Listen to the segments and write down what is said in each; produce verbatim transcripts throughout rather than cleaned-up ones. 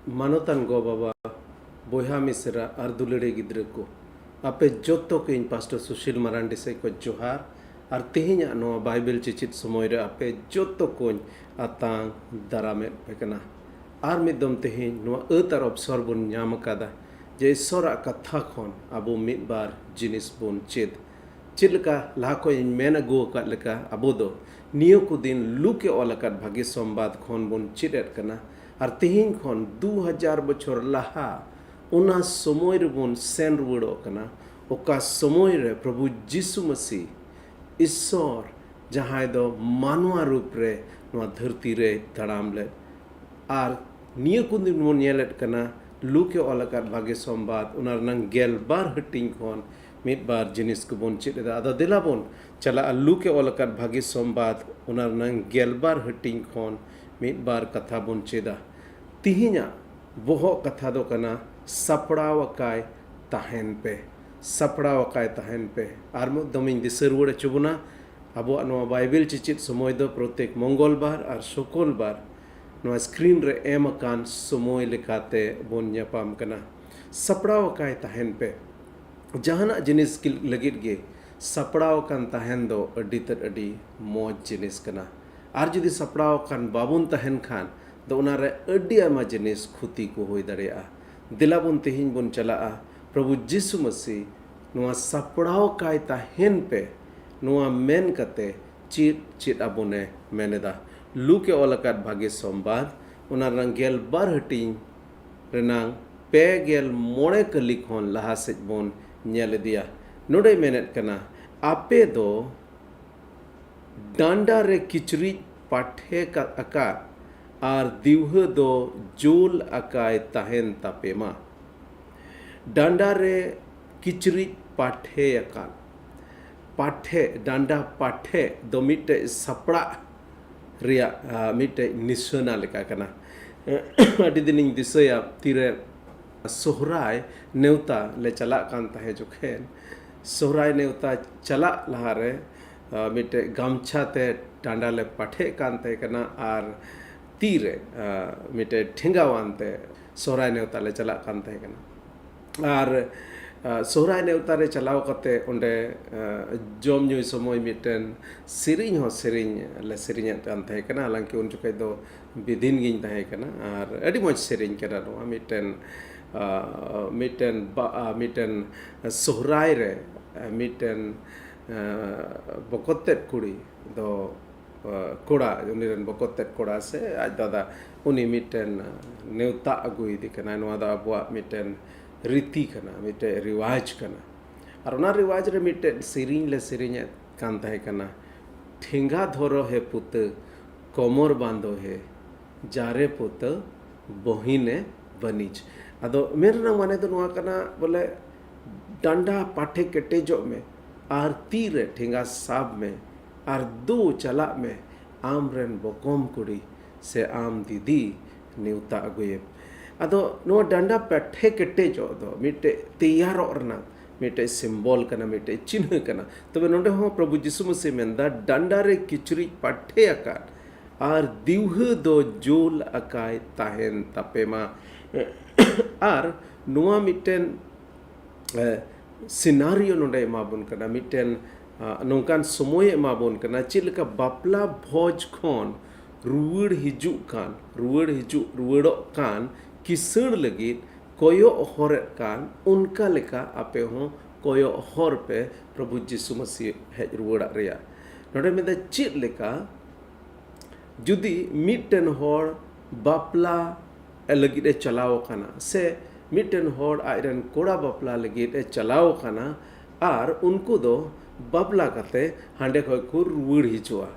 ᱢᱟᱱᱚᱛᱟᱱ ᱜᱚ ᱵᱟᱵᱟ, ᱵᱚᱭᱦᱟ ᱢᱤᱥᱨᱟ ᱟᱨ ᱫᱩᱞᱟᱹᱲᱤᱭᱟᱹ ᱜᱤᱫᱽᱨᱟᱹ ᱠᱚ, ᱟᱯᱮ ᱡᱚᱛᱚ ᱠᱚ ᱤᱧ ᱯᱟᱥᱴᱚᱨ ᱥᱩᱥᱤᱞ ᱢᱟᱨᱟᱱᱰᱤ ᱥᱮᱫ ᱠᱷᱚᱱ ᱡᱚᱦᱟᱨ᱾ ᱟᱨ ᱛᱮᱦᱮᱧᱟᱜ ᱱᱚᱣᱟ ᱵᱟᱭᱵᱮᱞ ᱪᱮᱪᱮᱫ ᱥᱚᱢᱚᱭ ᱨᱮ ᱟᱯᱮ ᱡᱚᱛᱚ ᱠᱚᱧ ᱟᱛᱟᱝ ᱫᱟᱨᱟᱢᱮᱫ ᱯᱮ ᱠᱟᱱᱟ᱾ ᱟᱨ ᱢᱤᱫ ᱫᱚᱢ ᱛᱮᱦᱮᱧ ᱱᱚᱣᱟ ᱟᱹᱛ ᱟᱨ ᱚᱵᱥᱚᱨ ᱵᱚᱱ ᱧᱟᱢ ᱟᱠᱟᱫᱟ ᱡᱮ ᱤᱥᱚᱨᱟᱜ ᱠᱟᱛᱷᱟ ᱠᱷᱚᱱ ᱟᱵᱚ ᱢᱤᱫ ᱵᱟᱨ ᱡᱤᱱᱤᱥ ᱵᱚᱱ ᱪᱮᱫ᱾ ᱪᱮᱫ ᱞᱮᱠᱟ ᱞᱟᱦᱟ ᱠᱷᱚᱱ ᱤᱧ ᱢᱮᱱ ᱟᱹᱜᱩ ᱟᱠᱟᱫ ᱞᱮᱠᱟ, ᱟᱵᱚ ᱫᱚ ᱱᱤᱭᱟᱹ ᱠᱚ ᱫᱤᱱ ᱞᱩᱠ ᱮ ᱚᱞ ᱟᱠᱟᱫ ᱵᱷᱟᱹᱜᱤ ᱥᱚᱢᱵᱟᱫ ᱠᱷᱚᱱ ᱵᱚᱱ ᱪᱮᱫ ᱮᱫ ᱠᱟᱱᱟ᱾ ᱟᱨ ᱛᱮᱦᱮᱧ ᱠᱷᱚᱱ ᱫᱩ ᱦᱟᱡᱟᱨ ᱵᱚᱪᱷᱚᱨ ᱞᱟᱦᱟ ᱚᱱᱟ ᱥᱚᱢᱚᱭ ᱨᱮᱵᱚᱱ ᱥᱮᱱ ᱨᱩᱣᱟᱹᱲᱚᱜ ᱠᱟᱱᱟ, ᱚᱠᱟ ᱥᱚᱢᱚᱭ ᱨᱮ ᱯᱨᱚᱵᱷᱩ ᱡᱤᱥᱩ ᱢᱟᱹᱥᱤ ᱤᱥᱥᱚᱨ, ᱡᱟᱦᱟᱸᱭ ᱫᱚ ᱢᱟᱱᱣᱟ ᱨᱩᱯ ᱨᱮ ᱱᱚᱣᱟ ᱫᱷᱟᱹᱨᱛᱤ ᱨᱮᱭ ᱛᱟᱲᱟᱢ ᱞᱮᱫ᱾ ᱟᱨ ᱱᱤᱭᱟᱹ ᱠᱚ ᱫᱤᱱ ᱵᱚᱱ ᱧᱮᱞᱮᱫ ᱠᱟᱱᱟ, ᱞᱩᱠ ᱮ ᱚᱞ ᱟᱠᱟᱫ ᱵᱷᱟᱹᱜᱤ ᱥᱚᱢᱵᱟᱫ, ᱚᱱᱟ ᱨᱮᱱᱟᱝ ᱜᱮᱞ ᱵᱟᱨ ᱦᱟᱹᱴᱤᱧ ᱠᱷᱚᱱ ᱢᱤᱫ ᱵᱟᱨ ᱡᱤᱱᱤᱥ ᱠᱚᱵᱚᱱ ᱪᱮᱫ ᱮᱫᱟ᱾ ᱟᱫᱚ ᱫᱮᱞᱟ ᱵᱚᱱ ᱪᱟᱞᱟᱜᱼᱟ, ᱞᱩᱠ ᱮ ᱚᱞ ᱟᱠᱟᱫ ᱵᱷᱟᱹᱜᱤ ᱥᱚᱢᱵᱟᱫ, ᱚᱱᱟ ᱨᱮᱱᱟᱝ ᱜᱮᱞ ᱵᱟᱨ ᱦᱟᱹᱴᱤᱧ ᱠᱷᱚᱱ ᱢᱤᱫ ᱵᱟᱨ ᱠᱟᱛᱷᱟ ᱵᱚᱱ ᱪᱮᱫᱟ᱾ ᱛᱤᱦᱤᱧᱟᱜ ᱵᱚᱦᱚᱜ ᱠᱟᱛᱷᱟ ᱫᱚ ᱠᱟᱱᱟ, ᱥᱟᱯᱲᱟᱣ ᱟᱠᱟᱭ ᱛᱟᱦᱮᱱ ᱯᱮ, ᱥᱟᱯᱲᱟᱣ ᱟᱠᱟᱭ ᱛᱟᱦᱮᱱ ᱯᱮ᱾ ᱟᱨ ᱢᱤᱫ ᱫᱚᱢᱤᱧ ᱫᱤᱥᱟᱹ ᱨᱩᱣᱟᱹᱲ ᱦᱚᱪᱚ ᱵᱚᱱᱟ, ᱟᱵᱚᱣᱟᱜ ᱱᱚᱣᱟ ᱵᱟᱭᱵᱮᱞ ᱪᱮᱪᱮᱫ ᱥᱚᱢᱚᱭ ᱫᱚ ᱯᱨᱚᱛᱮᱠ ᱢᱚᱝᱜᱚᱞ ᱵᱟᱨ ᱟᱨ ᱥᱩᱠᱚᱞ ᱵᱟᱨ ᱱᱚᱣᱟ ᱥᱠᱨᱤᱱ ᱨᱮ ᱮᱢ ᱟᱠᱟᱱ ᱥᱚᱢᱚᱭ ᱞᱮᱠᱟᱛᱮ ᱵᱚᱱ ᱧᱟᱯᱟᱢ ᱠᱟᱱᱟ᱾ ᱥᱟᱯᱲᱟᱣ ᱟᱠᱟᱭ ᱛᱟᱦᱮᱱ ᱯᱮ᱾ ᱡᱟᱦᱟᱱᱟᱜ ᱡᱤᱱᱤᱥ ᱜᱮ ᱞᱟᱹᱜᱤᱫ ᱜᱮ ᱥᱟᱯᱲᱟᱣ ᱟᱠᱟᱱ ᱛᱟᱦᱮᱱ ᱫᱚ ᱟᱹᱰᱤ ᱛᱮᱫ ᱟᱹᱰᱤ ᱢᱚᱡᱽ ᱡᱤᱱᱤᱥ ᱠᱟᱱᱟ᱾ ᱟᱨ ᱡᱩᱫᱤ ᱥᱟᱯᱲᱟᱣ ᱟᱠᱟᱱ ᱵᱟᱵᱚᱱ ᱛᱟᱦᱮᱱ ᱠᱷᱟᱱ ᱫᱚ ᱚᱱᱟᱨᱮ ᱟᱹᱰᱤ ᱟᱭᱢᱟ ᱡᱤᱱᱤᱥ ᱠᱷᱚᱛᱤ ᱠᱚ ᱦᱩᱭ ᱫᱟᱲᱮᱭᱟᱜᱼᱟ᱾ ᱫᱮᱞᱟ ᱵᱚᱱ ᱛᱮᱦᱮᱧ ᱵᱚᱱ ᱪᱟᱞᱟᱜᱼᱟ, ᱯᱨᱚᱵᱷᱩ ᱡᱤᱥᱩ ᱢᱟᱹᱥᱤ ᱱᱚᱣᱟ ᱥᱟᱯᱲᱟᱣ ᱠᱟᱭ ᱛᱟᱦᱮᱱ ᱯᱮ, ᱱᱚᱣᱟ ᱢᱮᱱ ᱠᱟᱛᱮ ᱪᱮᱫ ᱪᱮᱫ ᱟᱵᱚᱱᱮ ᱢᱮᱱ ᱮᱫᱟ? ᱞᱩᱠ ᱮ ᱚᱞ ᱟᱠᱟᱫ ᱵᱷᱟᱜᱮ ᱥᱚᱢᱵᱟᱫ, ᱚᱱᱟ ᱨᱮᱱᱟᱝ ᱜᱮᱞ ᱵᱟᱨ ᱦᱟᱹᱴᱤᱧ ᱨᱮᱱᱟᱝ ᱯᱮ ᱜᱮᱞ ᱢᱚᱬᱮ ᱠᱟᱹᱞᱤ ᱠᱷᱚᱱ ᱞᱟᱦᱟ ᱥᱮᱫ ᱵᱚᱱ ᱧᱮᱞ ᱤᱫᱤᱭᱟ᱾ ᱱᱚᱰᱮᱭ ᱢᱮᱱᱮᱫ ᱠᱟᱱᱟ, ᱟᱯᱮ ᱫᱚ ᱰᱟᱸᱰᱟ ᱨᱮ ᱠᱤᱪᱨᱤᱡ ᱯᱟᱴᱷᱮ ᱠᱟ-, ᱟᱠᱟᱫ ᱟᱨ ᱫᱤᱣᱦᱟᱹ ᱫᱚ ᱡᱩᱞ ᱟᱠᱟᱭ ᱛᱟᱦᱮᱱ ᱛᱟᱯᱮ ᱢᱟ᱾ ᱰᱟᱸᱰᱟ ᱨᱮ ᱠᱤᱪᱨᱤᱡ ᱯᱟᱴᱷᱮ ᱟᱠᱟᱫ᱾ ᱯᱟᱴᱷᱮ, ᱰᱟᱸᱰᱟ ᱯᱟᱴᱷᱮ ᱫᱚ ᱢᱤᱫᱴᱮᱡ ᱥᱟᱯᱲᱟᱜ ᱨᱮᱭᱟᱜ, ᱟ, ᱢᱤᱫᱴᱮᱡ ᱱᱤᱥᱟᱹᱱᱟ ᱞᱮᱠᱟ ᱠᱟᱱᱟ᱾ ᱟᱹᱰᱤ ᱫᱤᱱᱤᱧ ᱫᱤᱥᱟᱹᱭᱟ, ᱛᱤᱨᱮ ᱥᱚᱦᱨᱟᱭ ᱱᱮᱣᱛᱟ ᱞᱮ ᱪᱟᱞᱟᱜ ᱠᱟᱱ ᱛᱟᱦᱮᱸ ᱡᱚᱠᱷᱮᱱ, ᱥᱚᱦᱨᱟᱭ ᱱᱮᱣᱛᱟ ᱪᱟᱞᱟᱜ ᱞᱟᱦᱟᱨᱮ, ᱟ, ᱢᱤᱫᱴᱮᱡ ᱜᱟᱢᱪᱷᱟ ᱛᱮ ᱰᱟᱸᱰᱟ ᱞᱮ ᱯᱟᱴᱷᱮᱜ ᱠᱟᱱ ᱛᱟᱦᱮᱸ ᱠᱟᱱᱟ ᱟᱨ ᱛᱤᱨᱮ ᱢᱤᱫᱴᱮᱡ ᱴᱷᱮᱸᱜᱟᱣᱟᱱ ᱛᱮ ᱥᱚᱦᱨᱟᱭ ᱱᱮᱣᱛᱟ ᱞᱮ ᱪᱟᱞᱟᱜ ᱠᱟᱱ ᱛᱟᱦᱮᱸ ᱠᱟᱱᱟ᱾ ᱟᱨ ᱥᱚᱦᱨᱟᱭ ᱱᱮᱣᱛᱟ ᱨᱮ ᱪᱟᱞᱟᱣ ᱠᱟᱛᱮ ᱚᱸᱰᱮ ᱡᱚᱢ ᱧᱩᱭ ᱥᱚᱢᱚᱭ ᱢᱤᱫᱴᱮᱱ ᱥᱮᱨᱮᱧ ᱦᱚᱸ ᱥᱮᱨᱮᱧ ᱞᱮ ᱥᱮᱨᱮᱧᱮᱫ ᱠᱟᱱ ᱛᱟᱦᱮᱸ ᱠᱟᱱᱟ᱾ ᱦᱟᱞᱟᱝᱠᱤ ᱩᱱ ᱡᱚᱠᱷᱚᱡ ᱫᱚ ᱵᱤᱫᱤᱱ ᱜᱤᱧ ᱛᱟᱦᱮᱸ ᱠᱟᱱᱟ᱾ ᱟᱨ ᱟᱹᱰᱤ ᱢᱚᱡᱽ ᱥᱮᱨᱮᱧ ᱠᱟᱱᱟ ᱱᱚᱣᱟ, ᱢᱤᱫᱴᱮᱱ ᱢᱤᱫᱴᱮᱱ ᱢᱤᱫᱴᱮᱱ ᱥᱚᱦᱨᱟᱭ ᱨᱮ ᱢᱤᱫᱴᱮᱱ ᱵᱚᱠᱚᱛ ᱛᱮᱫ ᱠᱩᱲᱤ ᱫᱚ ᱠᱚᱲᱟ, ᱩᱱᱤ ᱨᱮᱱ ᱵᱚᱠᱚᱛ ᱛᱮᱫ ᱠᱚᱲᱟ ᱥᱮ ᱟᱡ ᱫᱟᱫᱟ, ᱩᱱᱤ ᱢᱤᱫᱴᱮᱱ ᱱᱮᱣᱛᱟ ᱟᱹᱜᱩᱭᱮᱫᱮ ᱠᱟᱱᱟᱭ᱾ ᱱᱚᱣᱟ ᱫᱚ ᱟᱵᱚᱣᱟᱜ ᱢᱤᱫᱴᱮᱱ ᱨᱤᱛᱤ ᱠᱟᱱᱟ, ᱢᱤᱫᱴᱮᱱ ᱨᱤᱣᱟᱡᱽ ᱠᱟᱱᱟ᱾ ᱟᱨ ᱚᱱᱟ ᱨᱤᱣᱟᱡᱽ ᱨᱮ ᱢᱤᱫᱴᱮᱱ ᱥᱮᱨᱮᱧ ᱞᱮ ᱥᱮᱨᱮᱧᱮᱫ ᱠᱟᱱ ᱛᱟᱦᱮᱸ ᱠᱟᱱᱟ, ᱴᱷᱮᱸᱜᱟ ᱫᱷᱚᱨᱚ ᱦᱮ ᱯᱩᱛᱟᱹ, ᱠᱚᱢᱚᱨ ᱵᱟᱸᱫᱚ ᱦᱮ, ᱡᱟᱨᱮ ᱯᱩᱛᱟᱹ, ᱵᱚᱦᱤᱱᱮ ᱵᱟᱹᱱᱤᱡᱽ᱾ ᱟᱫᱚ ᱢᱮᱱ ᱨᱮᱱᱟᱜ ᱢᱟᱱᱮ ᱫᱚ ᱱᱚᱣᱟ ᱠᱟᱱᱟ, ᱵᱚᱞᱮ ᱰᱟᱸᱰᱟ ᱯᱟᱴᱷᱮ ᱠᱮᱴᱮᱡᱚᱜ ᱢᱮ ᱟᱨ ᱛᱤ ᱨᱮ ᱴᱷᱮᱸᱜᱟ ᱥᱟᱵ ᱢᱮ ᱟᱨ ᱫᱩ ᱪᱟᱞᱟᱜ ᱢᱮ ᱟᱢ ᱨᱮᱱ ᱵᱚᱠᱚᱢ ᱠᱩᱲᱤ ᱥᱮ ᱟᱢ ᱫᱤᱫᱤ ᱱᱮᱣᱛᱟ ᱟᱹᱜᱩᱭᱮᱢ᱾ ᱟᱫᱚ ᱱᱚᱣᱟ ᱰᱟᱸᱰᱟ ᱯᱟᱴᱷᱮ ᱠᱮᱴᱮᱡᱚᱜ ᱫᱚ ᱢᱤᱫᱴᱮᱡ ᱛᱮᱭᱟᱨᱚᱜ ᱨᱮᱱᱟᱜ ᱢᱤᱫᱴᱮᱡ ᱥᱤᱢᱵᱚᱞ ᱠᱟᱱᱟ, ᱢᱤᱫᱴᱮᱡ ᱪᱤᱱᱦᱟᱹ ᱠᱟᱱᱟ᱾ ᱛᱚᱵᱮ ᱱᱚᱰᱮ ᱦᱚᱸ ᱯᱨᱚᱵᱷᱩ ᱡᱤᱥᱩ ᱢᱟᱹᱥᱤ ᱢᱮᱱᱫᱟ, ᱰᱟᱸᱰᱟ ᱨᱮ ᱠᱤᱪᱨᱤᱡ ᱯᱟᱴᱷᱮ ᱟᱠᱟᱫ ᱟᱨ ᱫᱤᱣᱦᱟᱹ ᱫᱚ ᱡᱩᱞ ᱟᱠᱟᱭ ᱛᱟᱦᱮᱱ ᱛᱟᱯᱮ ᱢᱟ᱾ ᱟᱨ ᱱᱚᱣᱟ ᱢᱤᱫᱴᱮᱱ ᱥᱤᱱᱟᱨᱤᱭᱳ ᱱᱚᱰᱮ ᱮᱢᱟᱵᱚᱱ ᱠᱟᱱᱟ, ᱢᱤᱫᱴᱮᱱ ᱱᱚᱝᱠᱟᱱ ᱥᱚᱢᱚᱭᱮ ᱮᱢᱟᱵᱚᱱ ᱠᱟᱱᱟ, ᱪᱮᱫ ᱞᱮᱠᱟ ᱵᱟᱯᱞᱟ ᱵᱷᱚᱡᱽ ᱠᱷᱚᱱ ᱨᱩᱣᱟᱹᱲ ᱦᱤᱡᱩᱜ ᱠᱟᱱ, ᱨᱩᱣᱟᱹᱲ ᱦᱤᱡᱩᱜ ᱨᱩᱣᱟᱹᱲᱚᱜ ᱠᱟᱱ ᱠᱤᱥᱟᱹᱬ ᱞᱟᱹᱜᱤᱫ ᱠᱚᱭᱚᱜ ᱦᱚᱨᱮᱫ ᱠᱟᱱ, ᱚᱱᱠᱟ ᱞᱮᱠᱟ ᱟᱯᱮ ᱦᱚᱸ ᱠᱚᱭᱚᱜ ᱦᱚᱨ ᱯᱮ ᱯᱨᱚᱵᱷᱩ ᱡᱤᱥᱩ ᱢᱟᱹᱥᱤ ᱦᱮᱡ ᱨᱩᱣᱟᱹᱲᱟᱜ ᱨᱮᱭᱟᱜ᱾ ᱱᱚᱰᱮ ᱢᱮᱱᱫᱟ, ᱪᱮᱫ ᱞᱮᱠᱟ ᱡᱩᱫᱤ ᱢᱤᱫᱴᱮᱱ ᱦᱚᱲ ᱵᱟᱯᱞᱟ ᱞᱟᱹᱜᱤᱫ ᱮ ᱪᱟᱞᱟᱣ ᱟᱠᱟᱱᱟ ᱥᱮ ᱢᱤᱫᱴᱮᱱ ᱦᱚᱲ ᱟᱡᱨᱮᱱ ᱠᱚᱲᱟ ᱵᱟᱯᱞᱟ ᱞᱟᱹᱜᱤᱫ ᱮ ᱪᱟᱞᱟᱣ ᱟᱠᱟᱱᱟ ᱟᱨ ᱩᱱᱠᱩ ᱫᱚ ᱵᱟᱯᱞᱟ ᱠᱟᱛᱮ ᱦᱟᱸᱰᱮ ᱠᱷᱚᱡ ᱠᱚ ᱨᱩᱣᱟᱹᱲ ᱦᱤᱡᱩᱜᱼᱟ,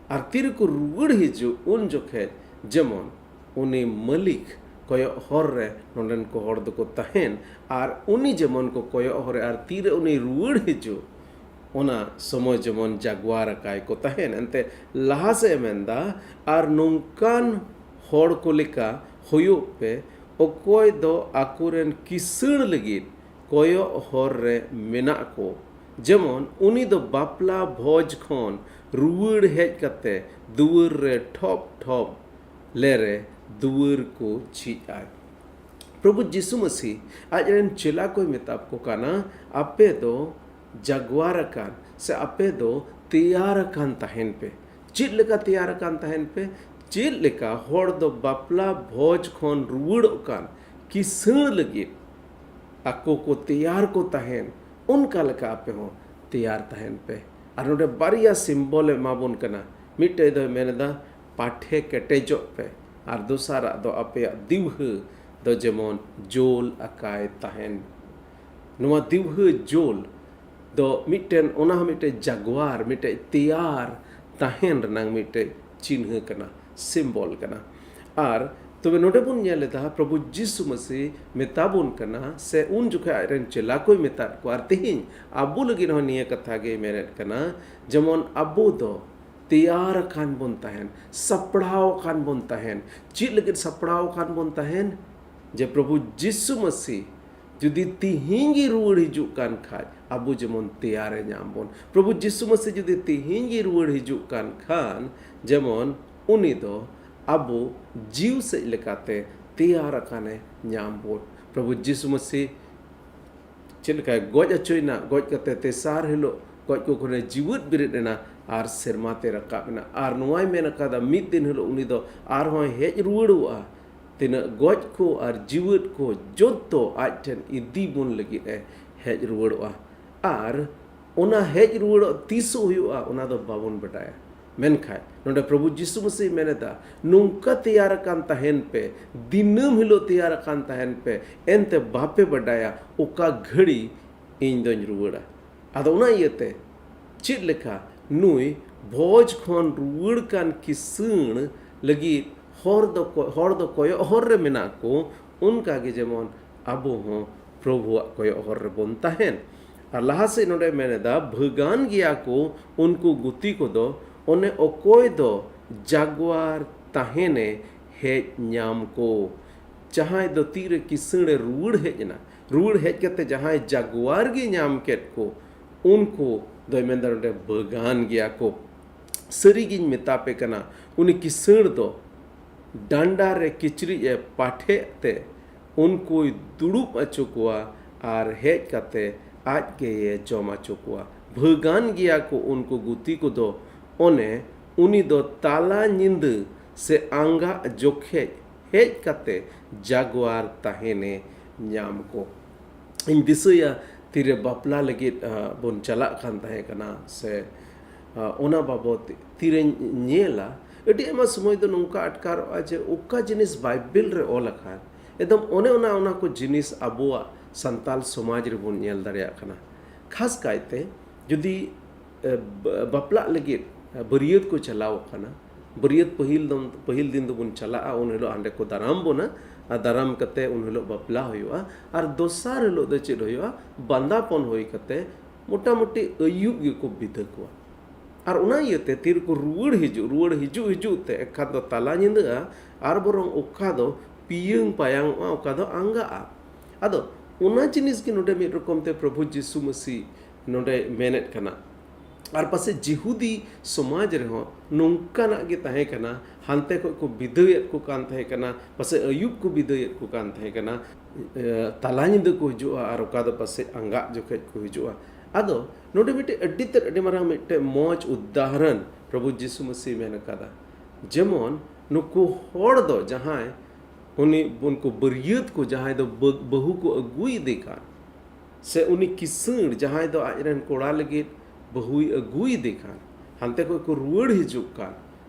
ᱟᱨ ᱛᱤᱨᱮᱠᱚ ᱨᱩᱣᱟᱹᱲ ᱦᱤᱡᱩᱜ ᱩᱱ ᱡᱚᱠᱷᱮᱡ ᱡᱮᱢᱚᱱ ᱩᱱᱤ ᱢᱟᱹᱞᱤᱠ ᱠᱚᱭᱚᱜ ᱦᱚᱨ ᱨᱮ ᱱᱚᱰᱮᱱ ᱠᱚ ᱦᱚᱲ ᱫᱚᱠᱚ ᱛᱟᱦᱮᱱ, ᱟᱨ ᱩᱱᱤ ᱡᱮᱢᱚᱱ ᱠᱚ ᱠᱚᱭᱚᱜ ᱦᱚᱨ ᱨᱮ, ᱟᱨ ᱛᱤᱨᱮ ᱩᱱᱤ ᱨᱩᱣᱟᱹᱲ ᱦᱤᱡᱩᱜ, ᱚᱱᱟ ᱥᱚᱢᱚᱭ ᱡᱮᱢᱚᱱ ᱡᱟᱜᱣᱟᱨ ᱟᱠᱟᱭ ᱠᱚ ᱛᱟᱦᱮᱱ᱾ ᱮᱱᱛᱮ ᱞᱟᱦᱟ ᱥᱮᱫ ᱮ ᱢᱮᱱᱫᱟ, ᱟᱨ ᱱᱚᱝᱠᱟᱱ ᱦᱚᱲ ᱠᱚ ᱞᱮᱠᱟ ᱦᱩᱭᱩᱜ ᱯᱮ, ᱚᱠᱚᱭ ᱫᱚ ᱟᱠᱚᱨᱮᱱ ᱠᱤᱥᱟᱹᱬ ᱞᱟᱹᱜᱤᱫ ᱠᱚᱭᱚᱜ ᱦᱚᱨ ᱨᱮ ᱢᱮᱱᱟᱜ ᱠᱚ᱾ ᱡᱮᱢᱚᱱ ᱩᱱᱤ ᱫᱚ ᱵᱟᱯᱞᱟ ᱵᱷᱚᱡᱽ ᱠᱷᱚᱱ ᱨᱩᱣᱟᱹᱲ ᱦᱮᱡ ᱠᱟᱛᱮ ᱫᱩᱣᱟᱹᱨ ᱨᱮ ᱴᱷᱚᱯ ᱴᱷᱚᱯ ᱞᱮᱨᱮ ᱫᱩᱣᱟᱹᱨ ᱠᱚ ᱡᱷᱤᱡ ᱟᱭ᱾ ᱯᱨᱚᱵᱷᱩ ᱡᱤᱥᱩ ᱢᱟᱹᱥᱤ ᱟᱡ ᱨᱮᱱ ᱪᱮᱞᱟ ᱠᱚᱭ ᱢᱮᱛᱟ ᱠᱚ ᱠᱟᱱᱟ, ᱟᱯᱮ ᱫᱚ ᱡᱟᱜᱣᱟᱨ ᱟᱠᱟᱱ ᱥᱮ ᱟᱯᱮ ᱫᱚ ᱛᱮᱭᱟᱨ ᱟᱠᱟᱱ ᱛᱟᱦᱮᱱ ᱯᱮ᱾ ᱪᱮᱫ ᱞᱮᱠᱟ ᱛᱮᱭᱟᱨ ᱟᱠᱟᱱ ᱛᱟᱦᱮᱱ ᱯᱮ? ᱪᱮᱫ ᱞᱮᱠᱟ ᱦᱚᱲ ᱫᱚ ᱵᱟᱯᱞᱟ ᱵᱷᱚᱡᱽ ᱠᱷᱚᱱ ᱨᱩᱣᱟᱹᱲᱚᱜ ᱠᱟᱱ ᱠᱤᱥᱟᱹᱬ ᱞᱟᱹᱜᱤᱫ ᱟᱠᱚ ᱠᱚ ᱛᱮᱭᱟᱨ ᱠᱚ ᱛᱟᱦᱮᱱ, ᱚᱱᱠᱟ ᱞᱮᱠᱟ ᱟᱯᱮ ᱦᱚᱸ ᱛᱮᱭᱟᱨ ᱛᱟᱦᱮᱱ ᱯᱮ᱾ ᱟᱨ ᱱᱚᱰᱮ ᱵᱟᱨᱭᱟ ᱥᱤᱢᱵᱚᱞ ᱮ ᱮᱢᱟ ᱵᱚᱱ ᱠᱟᱱᱟ᱾ ᱢᱤᱫᱴᱮᱡ ᱫᱚᱭ ᱢᱮᱱ ᱮᱫᱟ, ᱯᱟᱴᱷᱮ ᱠᱮᱴᱮᱡᱚᱜ ᱯᱮ, ᱟᱨ ᱫᱚᱥᱟᱨᱟᱜ ᱫᱚ ᱟᱯᱮᱭᱟᱜ ᱫᱤᱣᱦᱟᱹ ᱫᱚ ᱡᱮᱢᱚᱱ ᱡᱳᱞ ᱟᱠᱟᱭ ᱛᱟᱦᱮᱱ᱾ ᱱᱚᱣᱟ ᱫᱤᱣᱦᱟᱹ ᱡᱳᱞ ᱫᱚ ᱢᱤᱫᱴᱮᱱ, ᱚᱱᱟ ᱦᱚᱸ ᱢᱤᱫᱴᱮᱡ ᱡᱟᱜᱣᱟᱨ, ᱢᱤᱫᱴᱮᱡ ᱛᱮᱭᱟᱨ ᱛᱟᱦᱮᱱ ᱨᱮᱱᱟᱝ ᱢᱤᱫᱴᱮᱡ ᱪᱤᱱᱦᱟᱹ ᱠᱟᱱᱟ, ᱥᱤᱢᱵᱚᱞ ᱠᱟᱱᱟ᱾ ᱟᱨ ᱛᱚᱵᱮ ᱱᱚᱰᱮ ᱵᱚᱱ ᱧᱮᱞ ᱮᱫᱟ, ᱯᱨᱚᱵᱷᱩ ᱡᱤᱥᱩ ᱢᱟᱹᱥᱤ ᱢᱮᱛᱟ ᱵᱚᱱ ᱠᱟᱱᱟ, ᱥᱮ ᱩᱱ ᱡᱚᱠᱷᱮᱡ ᱟᱡ ᱨᱮᱱ ᱪᱮᱞᱟ ᱠᱚᱭ ᱢᱮᱛᱟᱫ ᱠᱚᱣᱟ᱾ ᱟᱨ ᱛᱮᱦᱮᱧ ᱟᱵᱚ ᱞᱟᱹᱜᱤᱫ ᱦᱚᱸ ᱱᱤᱭᱟᱹ ᱠᱟᱛᱷᱟ ᱜᱮᱭ ᱢᱮᱱᱮᱫ ᱠᱟᱱᱟ, ᱡᱮᱢᱚᱱ ᱟᱵᱚ ᱫᱚ ᱛᱮᱭᱟᱨ ᱟᱠᱟᱱ ᱵᱚᱱ ᱛᱟᱦᱮᱱ, ᱥᱟᱯᱲᱟᱣ ᱟᱠᱟᱱ ᱵᱚᱱ ᱛᱟᱦᱮᱱ᱾ ᱪᱮᱫ ᱞᱟᱹᱜᱤᱫ ᱥᱟᱯᱲᱟᱣ ᱟᱠᱟᱱ ᱵᱚᱱ ᱛᱟᱦᱮᱱ? ᱡᱮ ᱯᱨᱚᱵᱷᱩ ᱡᱤᱥᱩ ᱢᱟᱹᱥᱤ ᱡᱩᱫᱤ ᱛᱤᱦᱤᱧ ᱜᱮ ᱨᱩᱣᱟᱹᱲ ᱦᱤᱡᱩᱜ ᱠᱟᱱ ᱠᱷᱟᱡ, ᱟᱵᱚ ᱡᱮᱢᱚᱱ ᱛᱮᱭᱟᱨᱮ ᱧᱟᱢ ᱵᱚᱱ᱾ ᱯᱨᱚᱵᱷᱩ ᱡᱤᱥᱩ ᱢᱟᱹᱥᱤ ᱡᱩᱫᱤ ᱛᱤᱦᱤᱧ ᱜᱮ ᱨᱩᱣᱟᱹᱲ ᱦᱤᱡᱩᱜ ᱠᱟᱱ ᱠᱷᱟᱱ, ᱡᱮᱢᱚᱱ ᱩᱱᱤ ᱫᱚ ᱟᱵᱚ ᱡᱤᱣ ᱥᱮᱫ ᱞᱮᱠᱟᱛᱮ ᱛᱮᱭᱟᱨ ᱟᱠᱟᱱᱮ ᱧᱟᱢ ᱵᱚᱱ᱾ ᱯᱨᱚᱵᱷᱩ ᱡᱤᱥᱩ ᱢᱟᱹᱥᱤ ᱪᱮᱫ ᱞᱮᱠᱟᱭ ᱜᱚᱡ ᱦᱚᱪᱚᱭᱮᱱᱟ, ᱜᱚᱡ ᱠᱟᱛᱮ ᱛᱮᱥᱟᱨ ᱦᱤᱞᱳᱜ ᱜᱚᱡ ᱠᱚ ᱠᱷᱚᱱᱮ ᱡᱤᱣᱮᱫ ᱵᱮᱨᱮᱫ ᱮᱱᱟ ᱟᱨ ᱥᱮᱨᱢᱟ ᱛᱮ ᱨᱟᱠᱟᱵ ᱮᱱᱟ᱾ ᱟᱨ ᱱᱚᱣᱟᱭ ᱢᱮᱱ ᱟᱠᱟᱫᱟ, ᱢᱤᱫ ᱫᱤᱱ ᱦᱤᱞᱳᱜ ᱩᱱᱤ ᱫᱚ ᱟᱨᱦᱚᱸᱭ ᱦᱮᱡ ᱨᱩᱣᱟᱹᱲᱚᱜᱼᱟ᱾ ᱛᱤᱱᱟᱹᱜ ᱜᱚᱡ ᱠᱚ ᱟᱨ ᱡᱤᱣᱮᱫ ᱠᱚ ᱡᱚᱛᱚ ᱟᱡ ᱴᱷᱮᱱ ᱤᱫᱤ ᱵᱚᱱ ᱞᱟᱹᱜᱤᱫ ᱮ ᱦᱮᱡ ᱨᱩᱣᱟᱹᱲᱚᱜᱼᱟ᱾ ᱟᱨ ᱚᱱᱟ ᱦᱮᱡ ᱨᱩᱣᱟᱹᱲᱚᱜ ᱛᱤᱥᱚᱜ ᱦᱩᱭᱩᱜᱼᱟ, ᱚᱱᱟ ᱫᱚ ᱵᱟᱵᱚᱱ ᱵᱟᱰᱟᱭᱟ᱾ ᱢᱮᱱᱠᱷᱟᱱ ᱱᱚᱰᱮ ᱯᱨᱚᱵᱷᱩ ᱡᱤᱥᱩ ᱢᱟᱹᱥᱤ ᱢᱮᱱ ᱮᱫᱟ, ᱱᱚᱝᱠᱟ ᱛᱮᱭᱟᱨ ᱟᱠᱟᱱ ᱛᱟᱦᱮᱱ ᱯᱮ, ᱫᱤᱱᱟᱹᱢ ᱦᱤᱞᱳᱜ ᱛᱮᱭᱟᱨ ᱟᱠᱟᱱ ᱛᱟᱦᱮᱱ ᱯᱮ, ᱮᱱᱛᱮ ᱵᱟᱯᱮ ᱵᱟᱰᱟᱭᱟ ᱚᱠᱟ ᱜᱷᱟᱹᱲᱤ ᱤᱧ ᱫᱚᱧ ᱨᱩᱣᱟᱹᱲᱟ᱾ ᱟᱫᱚ ᱚᱱᱟ ᱤᱭᱟᱹᱛᱮ ᱪᱮᱫ ᱞᱮᱠᱟ ᱱᱩᱭ ᱵᱷᱚᱡᱽ ᱠᱷᱚᱱ ᱨᱩᱣᱟᱹᱲ ᱠᱟᱱ ᱠᱤᱥᱟᱹᱬ ᱞᱟᱹᱜᱤᱫ ᱦᱚᱨ ᱫᱚ ᱠᱚ-, ᱦᱚᱲ ᱫᱚ ᱠᱚᱭᱚᱜ ᱦᱚᱨ ᱨᱮ ᱢᱮᱱᱟᱜ ᱠᱚ, ᱚᱱᱠᱟ ᱜᱮ ᱡᱮᱢᱚᱱ ᱟᱵᱚ ᱦᱚᱸ ᱯᱨᱚᱵᱷᱩᱣᱟᱜ ᱠᱚᱭᱚᱜ ᱦᱚᱨ ᱨᱮᱵᱚᱱ ᱛᱟᱦᱮᱱ᱾ ᱟᱨ ᱞᱟᱦᱟ ᱥᱮᱫ ᱱᱚᱰᱮ ᱢᱮᱱ ᱮᱫᱟ, ᱵᱷᱟᱹᱜᱟᱱ ᱜᱮᱭᱟ ᱠᱚ ᱩᱱᱠᱩ ᱜᱩᱛᱤ ᱠᱚᱫᱚ, ᱚᱱᱮ ᱚᱠᱚᱭ ᱫᱚ ᱡᱟᱜᱣᱟᱨ ᱛᱟᱦᱮᱱᱮ ᱦᱮᱡ ᱧᱟᱢ ᱠᱚ᱾ ᱡᱟᱦᱟᱸᱭ ᱫᱚ ᱛᱤᱨᱮ ᱠᱤᱥᱟᱹᱬᱮ ᱨᱩᱣᱟᱹᱲ ᱦᱮᱡ ᱮᱱᱟ, ᱨᱩᱣᱟᱹᱲ ᱦᱮᱡ ᱠᱟᱛᱮ ᱡᱟᱦᱟᱸᱭ ᱡᱟᱜᱣᱟᱨ ᱜᱮ ᱧᱟᱢ ᱠᱮᱫ ᱠᱚ, ᱩᱱᱠᱩ ᱫᱚᱭ ᱢᱮᱱᱫᱟ ᱱᱚᱰᱮ ᱵᱷᱟᱹᱜᱟᱱ ᱜᱮᱭᱟ ᱠᱚ᱾ ᱥᱟᱹᱨᱤᱜᱤᱧ ᱢᱮᱛᱟ ᱯᱮ ᱠᱟᱱᱟ, ᱩᱱᱤ ᱠᱤᱥᱟᱹᱬ ᱫᱚ ᱰᱟᱱᱰᱟ ᱨᱮ ᱠᱤᱪᱨᱤᱡ ᱮ ᱯᱟᱴᱷᱮᱜ ᱛᱮ ᱩᱱᱠᱩᱭ ᱫᱩᱲᱩᱵ ᱚᱪᱚ ᱠᱚᱣᱟ ᱟᱨ ᱦᱮᱡ ᱠᱟᱛᱮ ᱟᱡ ᱜᱮᱭᱮ ᱡᱚᱢ ᱚᱪᱚ ᱠᱚᱣᱟ᱾ ᱵᱷᱟᱹᱜᱟᱱ ᱜᱮᱭᱟ ᱠᱚ ᱩᱱᱠᱩ ᱜᱩᱛᱤ ᱠᱚᱫᱚ᱾ ᱚᱱᱮ ᱩᱱᱤ ᱫᱚ ᱛᱟᱞᱟ ᱧᱤᱫᱟᱹ ᱥᱮ ᱟᱸᱜᱟᱜ ᱡᱚᱠᱷᱮᱡ ᱦᱮᱡ ᱠᱟᱛᱮ ᱡᱟᱜᱣᱟᱨ ᱛᱟᱦᱮᱱᱮ ᱧᱟᱢ ᱠᱚ᱾ ᱤᱧ ᱫᱤᱥᱟᱹᱭᱟ, ᱛᱤᱨᱮ ᱵᱟᱯᱞᱟ ᱞᱟᱹᱜᱤᱫ ᱵᱚᱱ ᱪᱟᱞᱟᱜ ᱠᱟᱱ ᱛᱟᱦᱮᱸ ᱠᱟᱱᱟ ᱥᱮ ᱚᱱᱟ ᱵᱟᱵᱚᱫ ᱛᱤᱨᱮᱧ ᱧᱮᱞᱟ, ᱟᱹᱰᱤ ᱟᱭᱢᱟ ᱥᱚᱢᱚᱭ ᱫᱚ ᱱᱚᱝᱠᱟ ᱟᱴᱠᱟᱨᱚᱜᱼᱟ ᱡᱮ ᱚᱠᱟ ᱡᱤᱱᱤᱥ ᱵᱟᱭᱵᱮᱞ ᱨᱮ ᱚᱞ ᱟᱠᱟᱱ, ᱮᱠᱫᱚᱢ ᱚᱱᱮ ᱚᱱᱟ ᱚᱱᱟ ᱠᱚ ᱡᱤᱱᱤᱥ ᱟᱵᱚᱣᱟᱜ ᱥᱟᱱᱛᱟᱞ ᱥᱚᱢᱟᱡᱽ ᱨᱮᱵᱚᱱ ᱧᱮᱞ ᱫᱟᱲᱮᱭᱟᱜ ᱠᱟᱱᱟ᱾ ᱠᱷᱟᱥ ᱠᱟᱭᱛᱮ ᱡᱩᱫᱤ ᱵᱟᱯᱞᱟᱜ ᱞᱟᱹᱜᱤᱫ ᱵᱟᱹᱨᱭᱟᱹᱛ ᱠᱚ ᱪᱟᱞᱟᱣ ᱠᱟᱱᱟ, ᱵᱟᱹᱨᱭᱟᱹᱛ ᱯᱟᱹᱦᱤᱞ ᱫᱚ ᱯᱟᱹᱦᱤᱞ ᱫᱤᱱ ᱫᱚᱵᱚᱱ ᱪᱟᱞᱟᱜᱼᱟ, ᱩᱱ ᱦᱤᱞᱳᱜ ᱦᱟᱸᱰᱮ ᱠᱚ ᱫᱟᱨᱟᱢ ᱵᱚᱱᱟ᱾ ᱟᱨ ᱫᱟᱨᱟᱢ ᱠᱟᱛᱮ ᱩᱱ ᱦᱤᱞᱳᱜ ᱵᱟᱯᱞᱟ ᱦᱩᱭᱩᱜᱼᱟ᱾ ᱟᱨ ᱫᱚᱥᱟᱨ ᱦᱤᱞᱳᱜ ᱫᱚ ᱪᱮᱫ ᱦᱩᱭᱩᱜᱼᱟ? ᱵᱟᱸᱫᱟᱯᱚᱱ ᱦᱩᱭ ᱠᱟᱛᱮ ᱢᱚᱴᱟᱢᱩᱴᱤ ᱟᱹᱭᱩᱵ ᱜᱮᱠᱚ ᱵᱤᱫᱟᱹ ᱠᱚᱣᱟ᱾ ᱟᱨ ᱚᱱᱟ ᱤᱭᱟᱹᱛᱮ ᱛᱤᱨᱮᱠᱚ ᱨᱩᱣᱟᱹᱲ ᱦᱤᱡᱩᱜ, ᱨᱩᱣᱟᱹᱲ ᱦᱤᱡᱩᱜ ᱦᱤᱡᱩᱜ ᱛᱮ ᱮᱠᱷᱟᱱ ᱫᱚ ᱛᱟᱞᱟ ᱧᱤᱫᱟᱹᱜᱼᱟ᱾ ᱟᱨ ᱵᱚᱨᱚᱝ ᱚᱠᱟ ᱫᱚ ᱯᱤᱭᱟᱹᱝ ᱯᱟᱭᱟᱝᱚᱜᱼᱟ, ᱚᱠᱟ ᱫᱚ ᱟᱸᱜᱟᱜᱼᱟ᱾ ᱟᱫᱚ ᱚᱱᱟ ᱡᱤᱱᱤᱥ ᱜᱮ ᱱᱚᱰᱮ ᱢᱤᱫ ᱨᱚᱠᱚᱢ ᱛᱮ ᱯᱨᱚᱵᱷᱩ ᱡᱤᱥᱩ ᱢᱟᱹᱥᱤ ᱱᱚᱰᱮ ᱢᱮᱱᱮᱫ ᱠᱟᱱᱟ᱾ ᱟᱨ ᱯᱟᱥᱮᱡ ᱡᱤᱦᱩᱫᱤ ᱥᱚᱢᱟᱡᱽ ᱨᱮᱦᱚᱸ ᱱᱚᱝᱠᱟᱱᱟᱜ ᱜᱮ ᱛᱟᱦᱮᱸ ᱠᱟᱱᱟ᱾ ᱦᱟᱱᱛᱮ ᱠᱷᱚᱱ ᱠᱚ ᱵᱤᱫᱟᱹᱭᱮᱫ ᱠᱚ ᱠᱟᱱ ᱛᱟᱦᱮᱸ ᱠᱟᱱᱟ, ᱯᱟᱥᱮᱡ ᱟᱹᱭᱩᱵ ᱠᱚ ᱵᱤᱫᱟᱹᱭᱮᱫ ᱠᱚ ᱠᱟᱱ ᱛᱟᱦᱮᱸ ᱠᱟᱱᱟ᱾ ᱛᱟᱞᱟ ᱧᱤᱫᱟᱹ ᱠᱚ ᱦᱤᱡᱩᱜᱼᱟ ᱟᱨ ᱚᱠᱟ ᱫᱚ ᱯᱟᱥᱮᱡ ᱟᱸᱜᱟᱜ ᱡᱚᱠᱷᱮᱡ ᱠᱚ ᱦᱤᱡᱩᱜᱼᱟ᱾ ᱟᱫᱚ ᱱᱚᱰᱮ ᱢᱤᱫᱴᱮᱡ ᱟᱹᱰᱤ ᱛᱮᱫ ᱟᱹᱰᱤ ᱢᱟᱨᱟᱝ ᱢᱤᱫᱴᱮᱡ ᱢᱚᱡᱽ ᱩᱫᱟᱦᱚᱨᱚᱱ ᱯᱨᱚᱵᱷᱩ ᱡᱤᱥᱩ ᱢᱟᱹᱥᱤ ᱢᱮᱱ ᱟᱠᱟᱫᱟ᱾ ᱡᱮᱢᱚᱱ ᱱᱩᱠᱩ ᱦᱚᱲ ᱫᱚ ᱡᱟᱦᱟᱸᱭ ᱩᱱᱤ ᱩᱱᱠᱩ ᱵᱟᱹᱨᱭᱟᱹᱛ ᱠᱚ ᱡᱟᱦᱟᱸᱭ ᱫᱚ ᱵᱟᱹ- ᱵᱟᱹᱦᱩ ᱠᱚ ᱟᱹᱜᱩᱭᱮᱫᱮ ᱠᱟᱱ, ᱥᱮ ᱩᱱᱤ ᱠᱤᱥᱟᱹᱬ ᱡᱟᱦᱟᱸᱭ ᱫᱚ ᱟᱡᱨᱮᱱ ᱠᱚᱲᱟ ᱞᱟᱹᱜᱤᱫ ᱵᱟᱹᱦᱩᱭ ᱟᱹᱜᱩᱭᱮᱫᱮ ᱠᱟᱱ, ᱦᱟᱱᱛᱮ ᱠᱷᱚᱱ ᱠᱚ ᱨᱩᱣᱟᱹᱲ ᱦᱤᱡᱩᱜ ᱠᱟᱱ,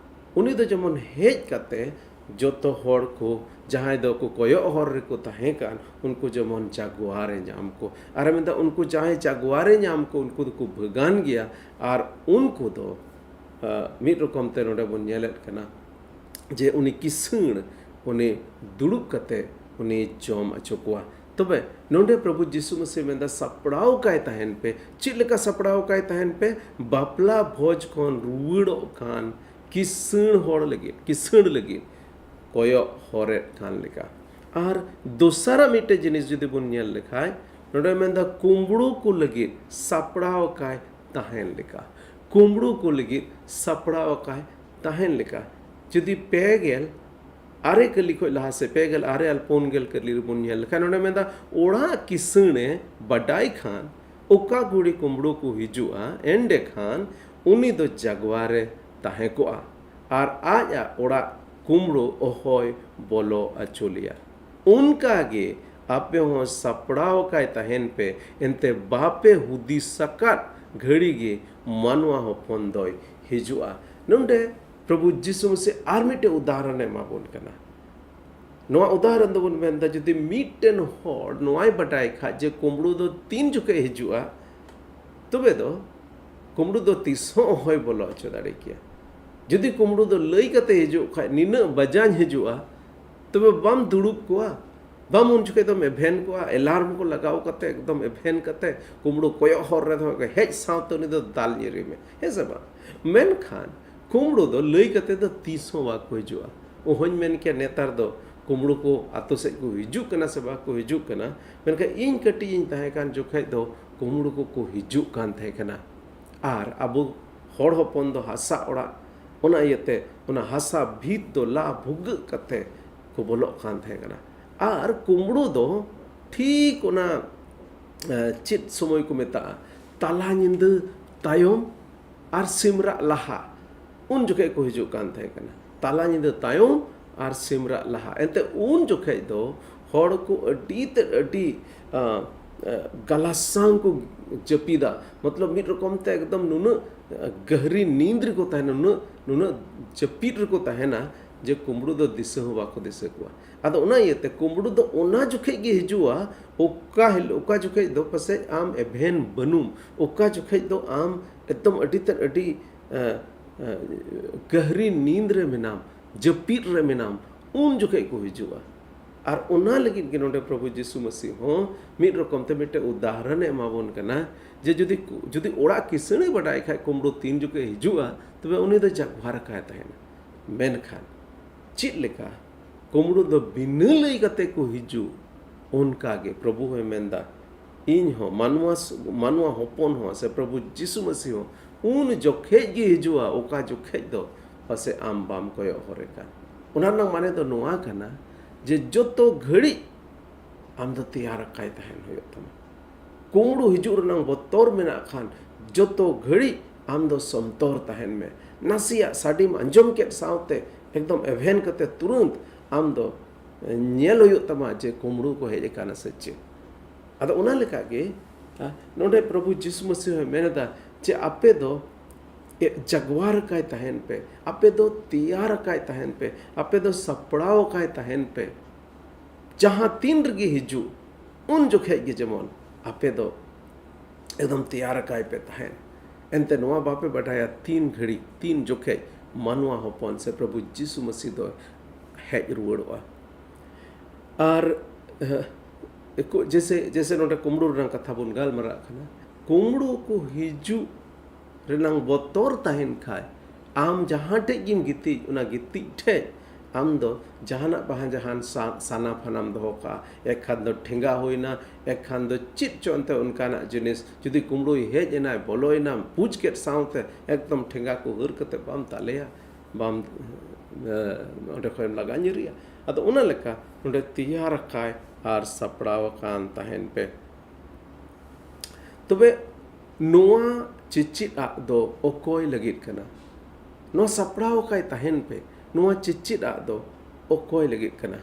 ᱩᱱᱤ ᱫᱚ ᱡᱮᱢᱚᱱ ᱦᱮᱡ ᱠᱟᱛᱮ ᱡᱚᱛᱚ ᱦᱚᱲ ᱠᱚ ᱡᱟᱦᱟᱸᱭ ᱫᱚᱠᱚ ᱠᱚᱭᱚᱜ ᱦᱚᱨ ᱨᱮᱠᱚ ᱛᱟᱦᱮᱸ ᱠᱟᱱ, ᱩᱱᱠᱩ ᱡᱮᱢᱚᱱ ᱡᱟᱜᱣᱟᱨᱮ ᱧᱟᱢ ᱠᱚ᱾ ᱟᱨᱮ ᱢᱮᱱᱫᱟ, ᱩᱱᱠᱩ ᱡᱟᱦᱟᱸᱭ ᱡᱟᱜᱣᱟᱨᱮ ᱧᱟᱢ ᱠᱚ, ᱩᱱᱠᱩ ᱫᱚᱠᱚ ᱵᱷᱟᱹᱜᱟᱱ ᱜᱮᱭᱟ᱾ ᱟᱨ ᱩᱱᱠᱩ ᱫᱚ ᱢᱤᱫ ᱨᱚᱠᱚᱢ ᱛᱮ ᱱᱚᱰᱮ ᱵᱚᱱ ᱧᱮᱞᱮᱫ ᱠᱟᱱᱟ ᱡᱮ ᱩᱱᱤ ᱠᱤᱥᱟᱹᱬ ᱩᱱᱤ ᱫᱩᱲᱩᱵ ᱠᱟᱛᱮ ᱩᱱᱤ ᱡᱚᱢ ᱦᱚᱪᱚ ᱠᱚᱣᱟ᱾ ᱛᱚᱵᱮ ᱱᱚᱰᱮ ᱯᱨᱚᱵᱷᱩ ᱡᱤᱥᱩ ᱢᱟᱹᱥᱤ ᱢᱮᱱᱫᱟ, ᱥᱟᱯᱲᱟᱣ ᱠᱟᱭ ᱛᱟᱦᱮᱱ ᱯᱮ᱾ ᱪᱮᱫ ᱞᱮᱠᱟ ᱥᱟᱯᱲᱟᱣ ᱠᱟᱭ ᱛᱟᱦᱮᱱ ᱯᱮ? ᱵᱟᱯᱞᱟ ᱵᱷᱚᱡᱽ ᱠᱷᱚᱱ ᱨᱩᱣᱟᱹᱲᱚᱜ ᱠᱟᱱ ᱠᱤᱥᱟᱹᱬ ᱦᱚᱲ ᱞᱟᱹᱜᱤᱫ, ᱠᱤᱥᱟᱹᱬ ᱞᱟᱹᱜᱤᱫ ᱠᱚᱭᱚᱜ ᱦᱚᱨᱮᱫ ᱠᱟᱱ ᱞᱮᱠᱟ᱾ ᱟᱨ ᱫᱚᱥᱟᱨᱟᱜ ᱢᱤᱫᱴᱮᱡ ᱡᱤᱱᱤᱥ ᱡᱩᱫᱤ ᱵᱚᱱ ᱧᱮᱞ ᱞᱮᱠᱷᱟᱡ, ᱱᱚᱰᱮ ᱢᱮᱱᱫᱟ ᱠᱩᱢᱵᱽᱲᱩ ᱠᱚ ᱞᱟᱹᱜᱤᱫ ᱥᱟᱯᱲᱟᱣ ᱠᱟᱭ ᱛᱟᱦᱮᱱ ᱞᱮᱠᱟ, ᱠᱩᱢᱵᱽᱲᱩ ᱠᱚ ᱞᱟᱹᱜᱤᱫ ᱥᱟᱯᱲᱟᱣ ᱟᱠᱟᱭ ᱛᱟᱦᱮᱱ ᱞᱮᱠᱟ᱾ ᱡᱩᱫᱤ ᱯᱮ ᱜᱮᱞ ᱟᱨᱮ ᱠᱟᱹᱞᱤ ᱠᱷᱚᱱ ᱞᱟᱦᱟ ᱥᱮ ᱯᱮ ᱜᱮᱞ ᱟᱨᱮ ᱟᱨ ᱯᱩᱱ ᱜᱮᱞ ᱠᱟᱹᱞᱤ ᱨᱮᱵᱚᱱ ᱧᱮᱞ ᱞᱮᱠᱷᱟᱱ, ᱱᱚᱰᱮ ᱢᱮᱱᱫᱟ, ᱚᱲᱟᱜ ᱠᱤᱥᱟᱹᱬᱮ ᱵᱟᱰᱟᱭ ᱠᱷᱟᱱ ᱚᱠᱟ ᱜᱷᱩᱲᱤ ᱠᱩᱢᱵᱽᱲᱩ ᱠᱚ ᱦᱤᱡᱩᱜᱼᱟ, ᱮᱸᱰᱮᱠᱷᱟᱱ ᱩᱱᱤ ᱫᱚ ᱡᱟᱜᱽᱣᱟᱨᱮ ᱛᱟᱦᱮᱸ ᱠᱚᱜᱼᱟ ᱟᱨ ᱟᱡᱟᱜ ᱚᱲᱟᱜ ᱠᱩᱢᱵᱽᱲᱩ ᱚᱦᱚᱭ ᱵᱚᱞᱚ ᱟᱪᱚ ᱞᱮᱭᱟ᱾ ᱚᱱᱠᱟ ᱜᱮ ᱟᱯᱮ ᱦᱚᱸ ᱥᱟᱯᱲᱟᱣ ᱟᱠᱟᱭ ᱛᱟᱦᱮᱱ ᱯᱮ, ᱮᱱᱛᱮ ᱵᱟᱯᱮ ᱦᱩᱫᱤᱥ ᱟᱠᱟᱫ ᱜᱷᱟᱹᱲᱤ ᱜᱮ ᱢᱟᱱᱣᱟ ᱦᱚᱯᱚᱱ ᱫᱚᱭ ᱦᱤᱡᱩᱜᱼᱟ᱾ ᱱᱚᱰᱮ ᱯᱨᱚᱵᱷᱩ ᱡᱤᱥᱩ ᱢᱟᱹᱥᱤ ᱟᱨ ᱢᱤᱫᱴᱮᱱ ᱩᱫᱟᱦᱚᱨᱚᱱᱮ ᱮᱢᱟ ᱵᱚᱱ ᱠᱟᱱᱟ᱾ ᱱᱚᱣᱟ ᱩᱫᱟᱦᱚᱨᱚᱱ ᱫᱚᱵᱚᱱ ᱢᱮᱱᱫᱟ, ᱡᱩᱫᱤ ᱢᱤᱫᱴᱮᱱ ᱦᱚᱲ ᱱᱚᱣᱟᱭ ᱵᱟᱰᱟᱭ ᱠᱷᱟᱡ ᱡᱮ ᱠᱩᱢᱵᱽᱲᱩ ᱫᱚ ᱛᱤᱱ ᱡᱚᱠᱷᱮᱡ ᱦᱤᱡᱩᱜᱼᱟ, ᱛᱚᱵᱮ ᱫᱚ ᱠᱩᱢᱵᱽᱲᱩ ᱫᱚ ᱛᱤᱥ ᱦᱚᱸ ᱚᱦᱚᱭ ᱵᱚᱞᱚ ᱦᱚᱪᱚ ᱫᱟᱲᱮ ᱠᱮᱭᱟ᱾ ᱡᱩᱫᱤ ᱠᱩᱢᱵᱽᱲᱩ ᱫᱚ ᱞᱟᱹᱭ ᱠᱟᱛᱮ ᱦᱤᱡᱩᱜ ᱠᱷᱟᱡ, ᱱᱤᱱᱟᱹᱜ ᱵᱟᱡᱟᱧ ᱦᱤᱡᱩᱜᱼᱟ, ᱛᱚᱵᱮ ᱵᱟᱢ ᱫᱩᱲᱩᱵ ᱠᱚᱜᱼᱟ, ᱵᱟᱢ ᱩᱱ ᱡᱚᱠᱷᱮᱡ ᱫᱚᱢ ᱮᱵᱷᱮᱱ ᱠᱚᱜᱼᱟ, ᱮᱞᱟᱨᱢ ᱠᱚ ᱞᱟᱜᱟᱣ ᱠᱟᱛᱮ, ᱮᱠᱫᱚᱢ ᱮᱵᱷᱮᱱ ᱠᱟᱛᱮ ᱠᱩᱢᱵᱽᱲᱩ ᱠᱚᱭᱚᱜ ᱦᱚᱨ ᱨᱮ ᱫᱚᱦᱚ ᱠᱟᱛᱮ, ᱦᱮᱡ ᱥᱟᱶᱛᱮ ᱩᱱᱤ ᱫᱚ ᱫᱟᱞ ᱧᱤᱨᱮ ᱢᱮ, ᱦᱮᱸ ᱥᱮ ᱵᱟᱝ? ᱢᱮᱱᱠᱷᱟᱱ ᱠᱩᱢᱵᱽᱲᱩ ᱫᱚ ᱞᱟᱹᱭ ᱠᱟᱛᱮ ᱫᱚ ᱛᱤᱥ ᱦᱚᱸ ᱵᱟᱠᱚ ᱦᱤᱡᱩᱜᱼᱟ᱾ ᱚᱦᱚᱧ ᱢᱮᱱ ᱠᱮᱭᱟ ᱱᱮᱛᱟᱨ ᱫᱚ ᱠᱩᱢᱵᱽᱲᱩ ᱠᱚ ᱟᱛᱳ ᱥᱮᱫ ᱠᱚ ᱦᱤᱡᱩᱜ ᱠᱟᱱᱟ ᱥᱮ ᱵᱟᱠᱚ ᱦᱤᱡᱩᱜ ᱠᱟᱱᱟ, ᱢᱮᱱᱠᱷᱟᱱ ᱤᱧ ᱠᱟᱹᱴᱤᱡ ᱤᱧ ᱛᱟᱦᱮᱸ ᱠᱟᱱ ᱡᱚᱠᱷᱮᱡ ᱫᱚ ᱠᱩᱢᱵᱽᱲᱩ ᱠᱚᱠᱚ ᱦᱤᱡᱩᱜ ᱠᱟᱱ ᱛᱟᱦᱮᱸ ᱠᱟᱱᱟ᱾ ᱟᱨ ᱟᱵᱚ ᱦᱚᱲ ᱦᱚᱯᱚᱱ ᱫᱚ ᱦᱟᱥᱟ ᱚᱲᱟᱜ, ᱚᱱᱟ ᱤᱭᱟᱹᱛᱮ ᱚᱱᱟ ᱦᱟᱥᱟ ᱵᱷᱤᱛ ᱫᱚ ᱞᱟ ᱵᱷᱩᱜᱟᱹᱜ ᱠᱟᱛᱮ ᱠᱚ ᱵᱚᱞᱚᱜ ᱠᱟᱱ ᱛᱟᱦᱮᱸ ᱠᱟᱱᱟ᱾ ᱟᱨ ᱠᱩᱢᱵᱽᱲᱩ ᱫᱚ ᱴᱷᱤᱠ ᱚᱱᱟ, ᱮ, ᱪᱮᱫ ᱥᱚᱢᱚᱭ ᱠᱚ ᱢᱮᱛᱟᱜᱼᱟ, ᱛᱟᱞᱟ ᱧᱤᱫᱟᱹ ᱛᱟᱭᱚᱢ ᱟᱨ ᱥᱤᱢᱨᱟᱜ ᱞᱟᱦᱟ, ᱩᱱ ᱡᱚᱠᱷᱮᱡ ᱠᱚ ᱦᱤᱡᱩᱜ ᱠᱟᱱ ᱛᱟᱦᱮᱸ ᱠᱟᱱᱟ᱾ ᱛᱟᱞᱟ ᱧᱤᱫᱟᱹ ᱛᱟᱭᱚᱢ ᱟᱨ ᱥᱤᱢᱨᱟᱜ ᱞᱟᱦᱟ᱾ ᱮᱱᱛᱮ ᱩᱱ ᱡᱚᱠᱷᱮᱡ ᱫᱚ ᱦᱚᱲ ᱠᱚ ᱟᱹᱰᱤ ᱛᱮᱫ ᱟᱹᱰᱤ, ᱟ, ᱟ, ᱜᱟᱞᱟᱥᱟᱝ ᱠᱚ ᱡᱟᱹᱯᱤᱫᱟ᱾ ᱢᱚᱛᱞᱚᱵ ᱢᱤᱫ ᱨᱚᱠᱚᱢ ᱛᱮ ᱮᱠᱫᱚᱢ ᱱᱩᱱᱟᱹᱜ, ᱟ, ᱜᱟᱹᱦᱨᱤ ᱱᱤᱸᱫ ᱨᱮᱠᱚ ᱛᱟᱦᱮᱱᱟ, ᱱᱩᱱᱟᱹᱜ, ᱱᱩᱱᱟᱹᱜ ᱡᱟᱹᱯᱤᱫ ᱨᱮᱠᱚ ᱛᱟᱦᱮᱱᱟ ᱡᱮ ᱠᱩᱢᱵᱽᱲᱩ ᱫᱚ ᱫᱤᱥᱟᱹ ᱦᱚᱸ ᱵᱟᱠᱚ ᱫᱤᱥᱟᱹ ᱠᱚᱣᱟ᱾ ᱟᱫᱚ ᱚᱱᱟ ᱤᱭᱟᱹᱛᱮ ᱠᱩᱢᱵᱽᱲᱩ ᱫᱚ ᱚᱱᱟ ᱡᱚᱠᱷᱮᱡ ᱜᱮ ᱦᱤᱡᱩᱜᱼᱟ, ᱚᱠᱟ ᱦᱤᱞᱳᱜ, ᱚᱠᱟ ᱡᱚᱠᱷᱮᱡ ᱫᱚ ᱯᱟᱥᱮᱡ ᱟᱢ ᱮᱵᱷᱮᱱ ᱵᱟᱹᱱᱩᱢ, ᱚᱠᱟ ᱡᱚᱠᱷᱮᱡ ᱫᱚ ᱟᱢ ᱮᱠᱫᱚᱢ ᱟᱹᱰᱤ ᱛᱮᱫ ᱟᱹᱰᱤ, ᱟ, ᱟ, ᱜᱟᱹᱦᱨᱤ ᱱᱤᱸᱫ ᱨᱮ ᱢᱮᱱᱟᱢ, ᱡᱟᱹᱯᱤᱫ ᱨᱮ ᱢᱮᱱᱟᱢ, ᱩᱱ ᱡᱚᱠᱷᱮᱡ ᱠᱚ ᱦᱤᱡᱩᱜᱼᱟ᱾ ᱟᱨ ᱚᱱᱟ ᱞᱟᱹᱜᱤᱫ ᱜᱮ ᱱᱚᱰᱮ ᱯᱨᱚᱵᱷᱩ ᱡᱤᱥᱩ ᱢᱟᱹᱥᱤ ᱦᱚᱸ ᱢᱤᱫ ᱨᱚᱠᱚᱢ ᱛᱮ ᱢᱤᱫᱴᱮᱱ ᱩᱫᱟᱦᱚᱨᱚᱱᱮ ᱮᱢᱟ ᱵᱚᱱ ᱠᱟᱱᱟ ᱡᱮ ᱡᱩᱫᱤ ᱠᱩ-, ᱡᱩᱫᱤ ᱚᱲᱟᱜ ᱠᱤᱥᱟᱹᱬᱮ ᱵᱟᱰᱟᱭ ᱠᱷᱟᱡ ᱠᱩᱢᱵᱽᱲᱩ ᱛᱤᱱ ᱡᱚᱠᱷᱮᱡ ᱦᱤᱡᱩᱜᱼᱟ, ᱛᱚᱵᱮ ᱩᱱᱤ ᱫᱚ ᱡᱟᱜᱽᱣᱟᱨ ᱟᱠᱟᱭ ᱛᱟᱦᱮᱱᱟ᱾ ᱢᱮᱱᱠᱷᱟᱱ ᱪᱮᱫ ᱞᱮᱠᱟ ᱠᱩᱢᱵᱽᱲᱩ ᱫᱚ ᱵᱤᱱᱟᱹ ᱞᱟᱹᱭ ᱠᱟᱛᱮ ᱠᱚ ᱦᱤᱡᱩᱜ, ᱚᱱᱠᱟ ᱜᱮ ᱯᱨᱚᱵᱷᱩ ᱦᱚᱸᱭ ᱢᱮᱱᱫᱟ, ᱤᱧ ᱦᱚᱸ ᱢᱟᱱᱣᱟ ᱥ-, ᱢᱟᱱᱣᱟ ᱦᱚᱯᱚᱱ ᱦᱚᱸ ᱥᱮ ᱯᱨᱚᱵᱷᱩ ᱡᱤᱥᱩ ᱢᱟᱹᱥᱤ ᱦᱚᱸ ᱩᱱ ᱡᱚᱠᱷᱮᱡ ᱜᱮ ᱦᱤᱡᱩᱜᱼᱟ, ᱚᱠᱟ ᱡᱚᱠᱷᱮᱡ ᱫᱚ ᱯᱟᱥᱮ ᱟᱢ ᱵᱟᱢ ᱠᱚᱭᱚᱜ ᱦᱚᱨᱮ ᱠᱟᱱ᱾ ᱚᱱᱟ ᱨᱮᱱᱟᱜ ᱢᱟᱱᱮ ᱫᱚ ᱱᱚᱣᱟ ᱠᱟᱱᱟ ᱡᱮ ᱡᱚᱛᱚ ᱜᱷᱟᱹᱲᱤᱡ ᱟᱢ ᱫᱚ ᱛᱮᱭᱟᱨ ᱟᱠᱟᱭ ᱛᱟᱦᱮᱱ ᱦᱩᱭᱩᱜ ᱛᱟᱢᱟ᱾ ᱠᱩᱢᱵᱽᱲᱩ ᱦᱤᱡᱩᱜ ᱨᱮᱱᱟᱜ ᱵᱚᱛᱚᱨ ᱢᱮᱱᱟᱜ ᱠᱷᱟᱱ ᱡᱚᱛᱚ ᱜᱷᱟᱹᱲᱤᱡ ᱟᱢ ᱫᱚ ᱥᱚᱱᱛᱚᱨ ᱛᱟᱦᱮᱱ ᱢᱮ᱾ ᱱᱟᱥᱮᱭᱟᱜ ᱥᱟᱰᱮᱢ ᱟᱸᱡᱚᱢ ᱠᱮᱫ ᱥᱟᱶᱛᱮ ᱮᱠᱫᱚᱢ ᱮᱵᱷᱮᱱ ᱠᱟᱛᱮ ᱛᱩᱨᱩᱱᱛ ᱟᱢ ᱫᱚ ᱧᱮᱞ ᱦᱩᱭᱩᱜ ᱛᱟᱢᱟ ᱡᱮ ᱠᱩᱢᱵᱽᱲᱩ ᱠᱚ ᱦᱮᱡ ᱟᱠᱟᱱᱟ ᱥᱮ ᱪᱮᱫ᱾ ᱟᱫᱚ ᱚᱱᱟ ᱞᱮᱠᱟ ᱜᱮ, ᱟ, ᱱᱚᱰᱮ ᱯᱨᱚᱵᱷᱩ ᱡᱤᱥᱩ ᱢᱟᱹᱥᱤ ᱦᱚᱸᱭ ᱢᱮᱱ ᱮᱫᱟ ᱡᱮ ᱟᱯᱮ ᱫᱚ ᱮ, ᱡᱟᱜᱽᱣᱟᱨ ᱟᱠᱟᱭ ᱛᱟᱦᱮᱱ ᱯᱮ, ᱟᱯᱮ ᱫᱚ ᱛᱮᱭᱟᱨ ᱟᱠᱟᱭ ᱛᱟᱦᱮᱱ ᱯᱮ, ᱟᱯᱮ ᱫᱚ ᱥᱟᱯᱲᱟᱣ ᱟᱠᱟᱭ ᱛᱟᱦᱮᱱ ᱯᱮ᱾ ᱡᱟᱦᱟᱸ ᱛᱤᱱ ᱨᱮᱜᱮ ᱦᱤᱡᱩᱜ, ᱩᱱ ᱡᱚᱠᱷᱮᱡ ᱜᱮ ᱡᱮᱢᱚᱱ ᱟᱯᱮ ᱫᱚ ᱮᱠᱫᱚᱢ ᱛᱮᱭᱟᱨ ᱟᱠᱟᱭ ᱯᱮ ᱛᱟᱦᱮᱱ᱾ ᱮᱱᱛᱮ ᱱᱚᱣᱟ ᱵᱟᱯᱮ ᱵᱟᱰᱟᱭᱟ ᱛᱤᱱ ᱜᱷᱟᱹᱲᱤᱡ, ᱛᱤᱱ ᱡᱚᱠᱷᱮᱡ ᱢᱟᱱᱣᱟ ᱦᱚᱯᱚᱱ ᱥᱮ ᱯᱨᱚᱵᱷᱩ ᱡᱤᱥᱩ ᱢᱟᱹᱥᱤ ᱫᱚ ᱦᱮᱡ ᱨᱩᱣᱟᱹᱲᱚᱜᱼᱟ᱾ ᱟᱨ, ᱮ, ᱮᱠᱩ-, ᱡᱮᱥᱮ, ᱡᱮᱥᱮ ᱱᱚᱰᱮ ᱠᱩᱢᱵᱽᱲᱩ ᱨᱮᱱᱟᱜ ᱠᱟᱛᱷᱟ ᱵᱚᱱ ᱜᱟᱞᱢᱟᱨᱟᱜ ᱠᱟᱱᱟ, ᱠᱩᱢᱵᱽᱲᱩ ᱠᱚ ᱦᱤᱡᱩᱜ ᱨᱮᱱᱟᱝ ᱵᱚᱛᱚᱨ ᱛᱟᱦᱮᱱ ᱠᱷᱟᱡ, ᱟᱢ ᱡᱟᱦᱟᱸ ᱴᱷᱮᱡ ᱜᱮᱢ ᱜᱤᱛᱤᱡ, ᱚᱱᱟ ᱜᱤᱛᱤᱡ ᱴᱷᱮᱡ ᱟᱢ ᱫᱚ ᱡᱟᱦᱟᱱᱟᱜ ᱵᱟᱝ ᱡᱟᱦᱟᱱ ᱥᱟ-, ᱥᱟᱱᱟ ᱯᱷᱟᱱᱟᱢ ᱫᱚᱦᱚ ᱠᱟᱜᱼᱟ, ᱮᱠᱷᱟᱱ ᱫᱚ ᱴᱷᱮᱸᱜᱟ ᱦᱩᱭᱱᱟ, ᱮᱠᱷᱟᱱ ᱫᱚ ᱪᱮᱫ ᱪᱚ ᱮᱱᱛᱮ ᱚᱱᱠᱟᱱᱟᱜ ᱡᱤᱱᱤᱥ, ᱡᱩᱫᱤ ᱠᱩᱢᱵᱽᱲᱩᱭ ᱦᱮᱡ ᱮᱱᱟᱭ, ᱵᱚᱞᱚᱭᱮᱱᱟᱢ, ᱵᱩᱡᱽ ᱠᱮᱫ ᱥᱟᱶᱛᱮ ᱮᱠᱫᱚᱢ ᱴᱷᱮᱸᱜᱟ ᱠᱚ ᱦᱟᱹᱨ ᱠᱟᱛᱮ ᱵᱟᱢ ᱫᱟᱞᱮᱭᱟ, ᱵᱟᱢ, ᱮ, ᱚᱸᱰᱮ ᱠᱷᱚᱱᱮᱢ ᱞᱟᱜᱟ ᱧᱤᱨᱤᱜᱼᱟ᱾ ᱟᱫᱚ ᱚᱱᱟ ᱞᱮᱠᱟ ᱱᱚᱰᱮ ᱛᱮᱭᱟᱨ ᱟᱠᱟᱭ ᱟᱨ ᱥᱟᱯᱲᱟᱣ ᱟᱠᱟᱱ ᱛᱟᱦᱮᱱ ᱯᱮ᱾ ᱛᱚᱵᱮ ᱱᱚᱣᱟ ᱪᱮᱪᱮᱫ ᱟᱜ ᱫᱚ ᱚᱠᱚᱭ ᱞᱟᱹᱜᱤᱫ ᱠᱟᱱᱟ? ᱱᱚᱣᱟ ᱥᱟᱯᱲᱟᱣ ᱟᱠᱟᱭ ᱛᱟᱦᱮᱱ ᱯᱮ, ᱱᱚᱣᱟ ᱪᱮᱪᱮᱫ ᱟᱜ ᱫᱚ ᱚᱠᱚᱭ ᱞᱟᱹᱜᱤᱫ ᱠᱟᱱᱟ?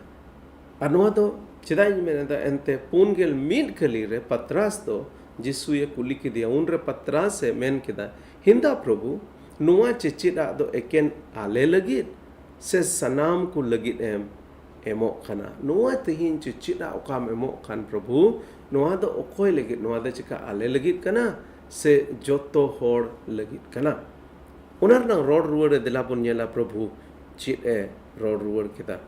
ᱟᱨ ᱱᱚᱣᱟ ᱫᱚ ᱪᱮᱫᱟᱜ ᱤᱧ ᱢᱮᱱ ᱮᱫᱟ? ᱮᱱᱛᱮ ᱯᱩᱱ ᱜᱮᱞ ᱢᱤᱫ ᱠᱟᱹᱞᱤ ᱨᱮ ᱯᱟᱛᱨᱟᱥ ᱫᱚ ᱡᱤᱥᱩᱭ ᱠᱩᱞᱤ ᱠᱮᱫᱮᱭᱟ᱾ ᱩᱱᱨᱮ ᱯᱟᱛᱨᱟᱥ ᱮ ᱢᱮᱱ ᱠᱮᱫᱟ, ᱦᱮᱸᱫᱟ ᱯᱨᱚᱵᱷᱩ, ᱱᱚᱣᱟ ᱪᱮᱪᱮᱫ ᱟᱜ ᱫᱚ ᱮᱠᱮᱱ ᱟᱞᱮ ᱞᱟᱹᱜᱤᱫ ᱥᱮ ᱥᱟᱱᱟᱢ ᱠᱚ ᱞᱟᱹᱜᱤᱫ ᱮᱢ ᱮᱢᱚᱜ ᱠᱟᱱᱟ? ᱱᱚᱣᱟ ᱛᱮᱦᱮᱧ ᱪᱮᱪᱮᱫ ᱟᱜ ᱚᱠᱟᱢ ᱮᱢᱚᱜ ᱠᱟᱱ ᱯᱨᱚᱵᱷᱩ, ᱱᱚᱣᱟ ᱫᱚ ᱚᱠᱚᱭ ᱞᱟᱹᱜᱤᱫ? ᱱᱚᱣᱟ ᱫᱚ ᱪᱮᱠᱟ ᱟᱞᱮ ᱞᱟᱹᱜᱤᱫ ᱠᱟᱱᱟ ᱥᱮ ᱡᱚᱛᱚ ᱦᱚᱲ ᱞᱟᱹᱜᱤᱫ ᱠᱟᱱᱟ? ᱚᱱᱟ ᱨᱮᱱᱟᱜ ᱨᱚᱲ ᱨᱩᱣᱟᱹᱲ ᱨᱮ ᱫᱮᱞᱟ ᱵᱚᱱ ᱧᱮᱞᱟ ᱯᱨᱚᱵᱷᱩ ᱪᱮᱫ ᱮ ᱨᱚᱲ ᱨᱩᱣᱟᱹᱲ ᱠᱮᱫᱟ᱾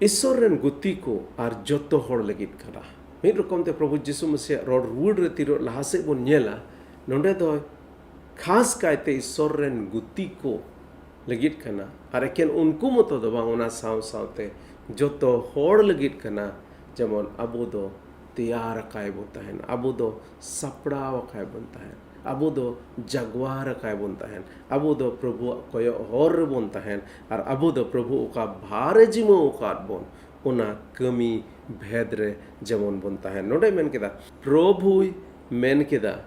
ᱤᱥᱥᱚᱨ ᱨᱮᱱ ᱜᱩᱛᱤ ᱠᱚ ᱟᱨ ᱡᱚᱛᱚ ᱦᱚᱲ ᱞᱟᱹᱜᱤᱫ ᱠᱟᱱᱟ᱾ ᱢᱤᱫ ᱨᱚᱠᱚᱢ ᱛᱮ ᱯᱨᱚᱵᱷᱩ ᱡᱤᱥᱩ ᱢᱟᱹᱥᱤᱭᱟᱜ ᱨᱚᱲ ᱨᱩᱣᱟᱹᱲ ᱨᱮ ᱛᱤᱨᱚᱜ ᱞᱟᱦᱟ ᱥᱮᱫ ᱵᱚᱱ ᱧᱮᱞᱟ, ᱱᱚᱰᱮ ᱫᱚ ᱠᱷᱟᱥ ᱠᱟᱭᱛᱮ ᱤᱥᱥᱚᱨ ᱨᱮᱱ ᱜᱩᱛᱤ ᱠᱚ ᱞᱟᱹᱜᱤᱫ ᱠᱟᱱᱟ᱾ ᱟᱨ ᱮᱠᱮᱱ ᱩᱱᱠᱩ ᱢᱚᱛᱚ ᱫᱚ ᱵᱟᱝ, ᱚᱱᱟ ᱥᱟᱶ ᱥᱟᱶᱛᱮ ᱡᱚᱛᱚ ᱦᱚᱲ ᱞᱟᱹᱜᱤᱫ ᱠᱟᱱᱟ᱾ ᱡᱮᱢᱚᱱ ᱟᱵᱚ ᱫᱚ ᱛᱮᱭᱟᱨ ᱟᱠᱟᱭ ᱵᱚᱱ ᱛᱟᱦᱮᱱ, ᱟᱵᱚ ᱫᱚ ᱥᱟᱯᱲᱟᱣ ᱟᱠᱟᱭ ᱵᱚᱱ ᱛᱟᱦᱮᱱ, ᱟᱵᱚ ᱫᱚ ᱡᱟᱜᱣᱟᱨ ᱟᱠᱟᱭ ᱵᱚᱱ ᱛᱟᱦᱮᱱ, ᱟᱵᱚ ᱫᱚ ᱯᱨᱚᱵᱷᱩᱣᱟᱜ ᱠᱚᱭᱚᱜ ᱦᱚᱨ ᱨᱮᱵᱚᱱ ᱛᱟᱦᱮᱱ, ᱟᱨ ᱟᱵᱚ ᱫᱚ ᱯᱨᱚᱵᱷᱩ ᱚᱠᱟ ᱵᱷᱟᱨ ᱮ ᱡᱤᱢᱟᱹᱣ ᱟᱠᱟᱫ ᱵᱚᱱ, ᱚᱱᱟ ᱠᱟᱹᱢᱤ ᱵᱷᱮᱫ ᱨᱮ ᱡᱮᱢᱚᱱ ᱵᱚᱱ ᱛᱟᱦᱮᱱ᱾ ᱱᱚᱰᱮ ᱢᱮᱱ ᱠᱮᱫᱟ, ᱯᱨᱚᱵᱷᱩᱭ ᱢᱮᱱ ᱠᱮᱫᱟ,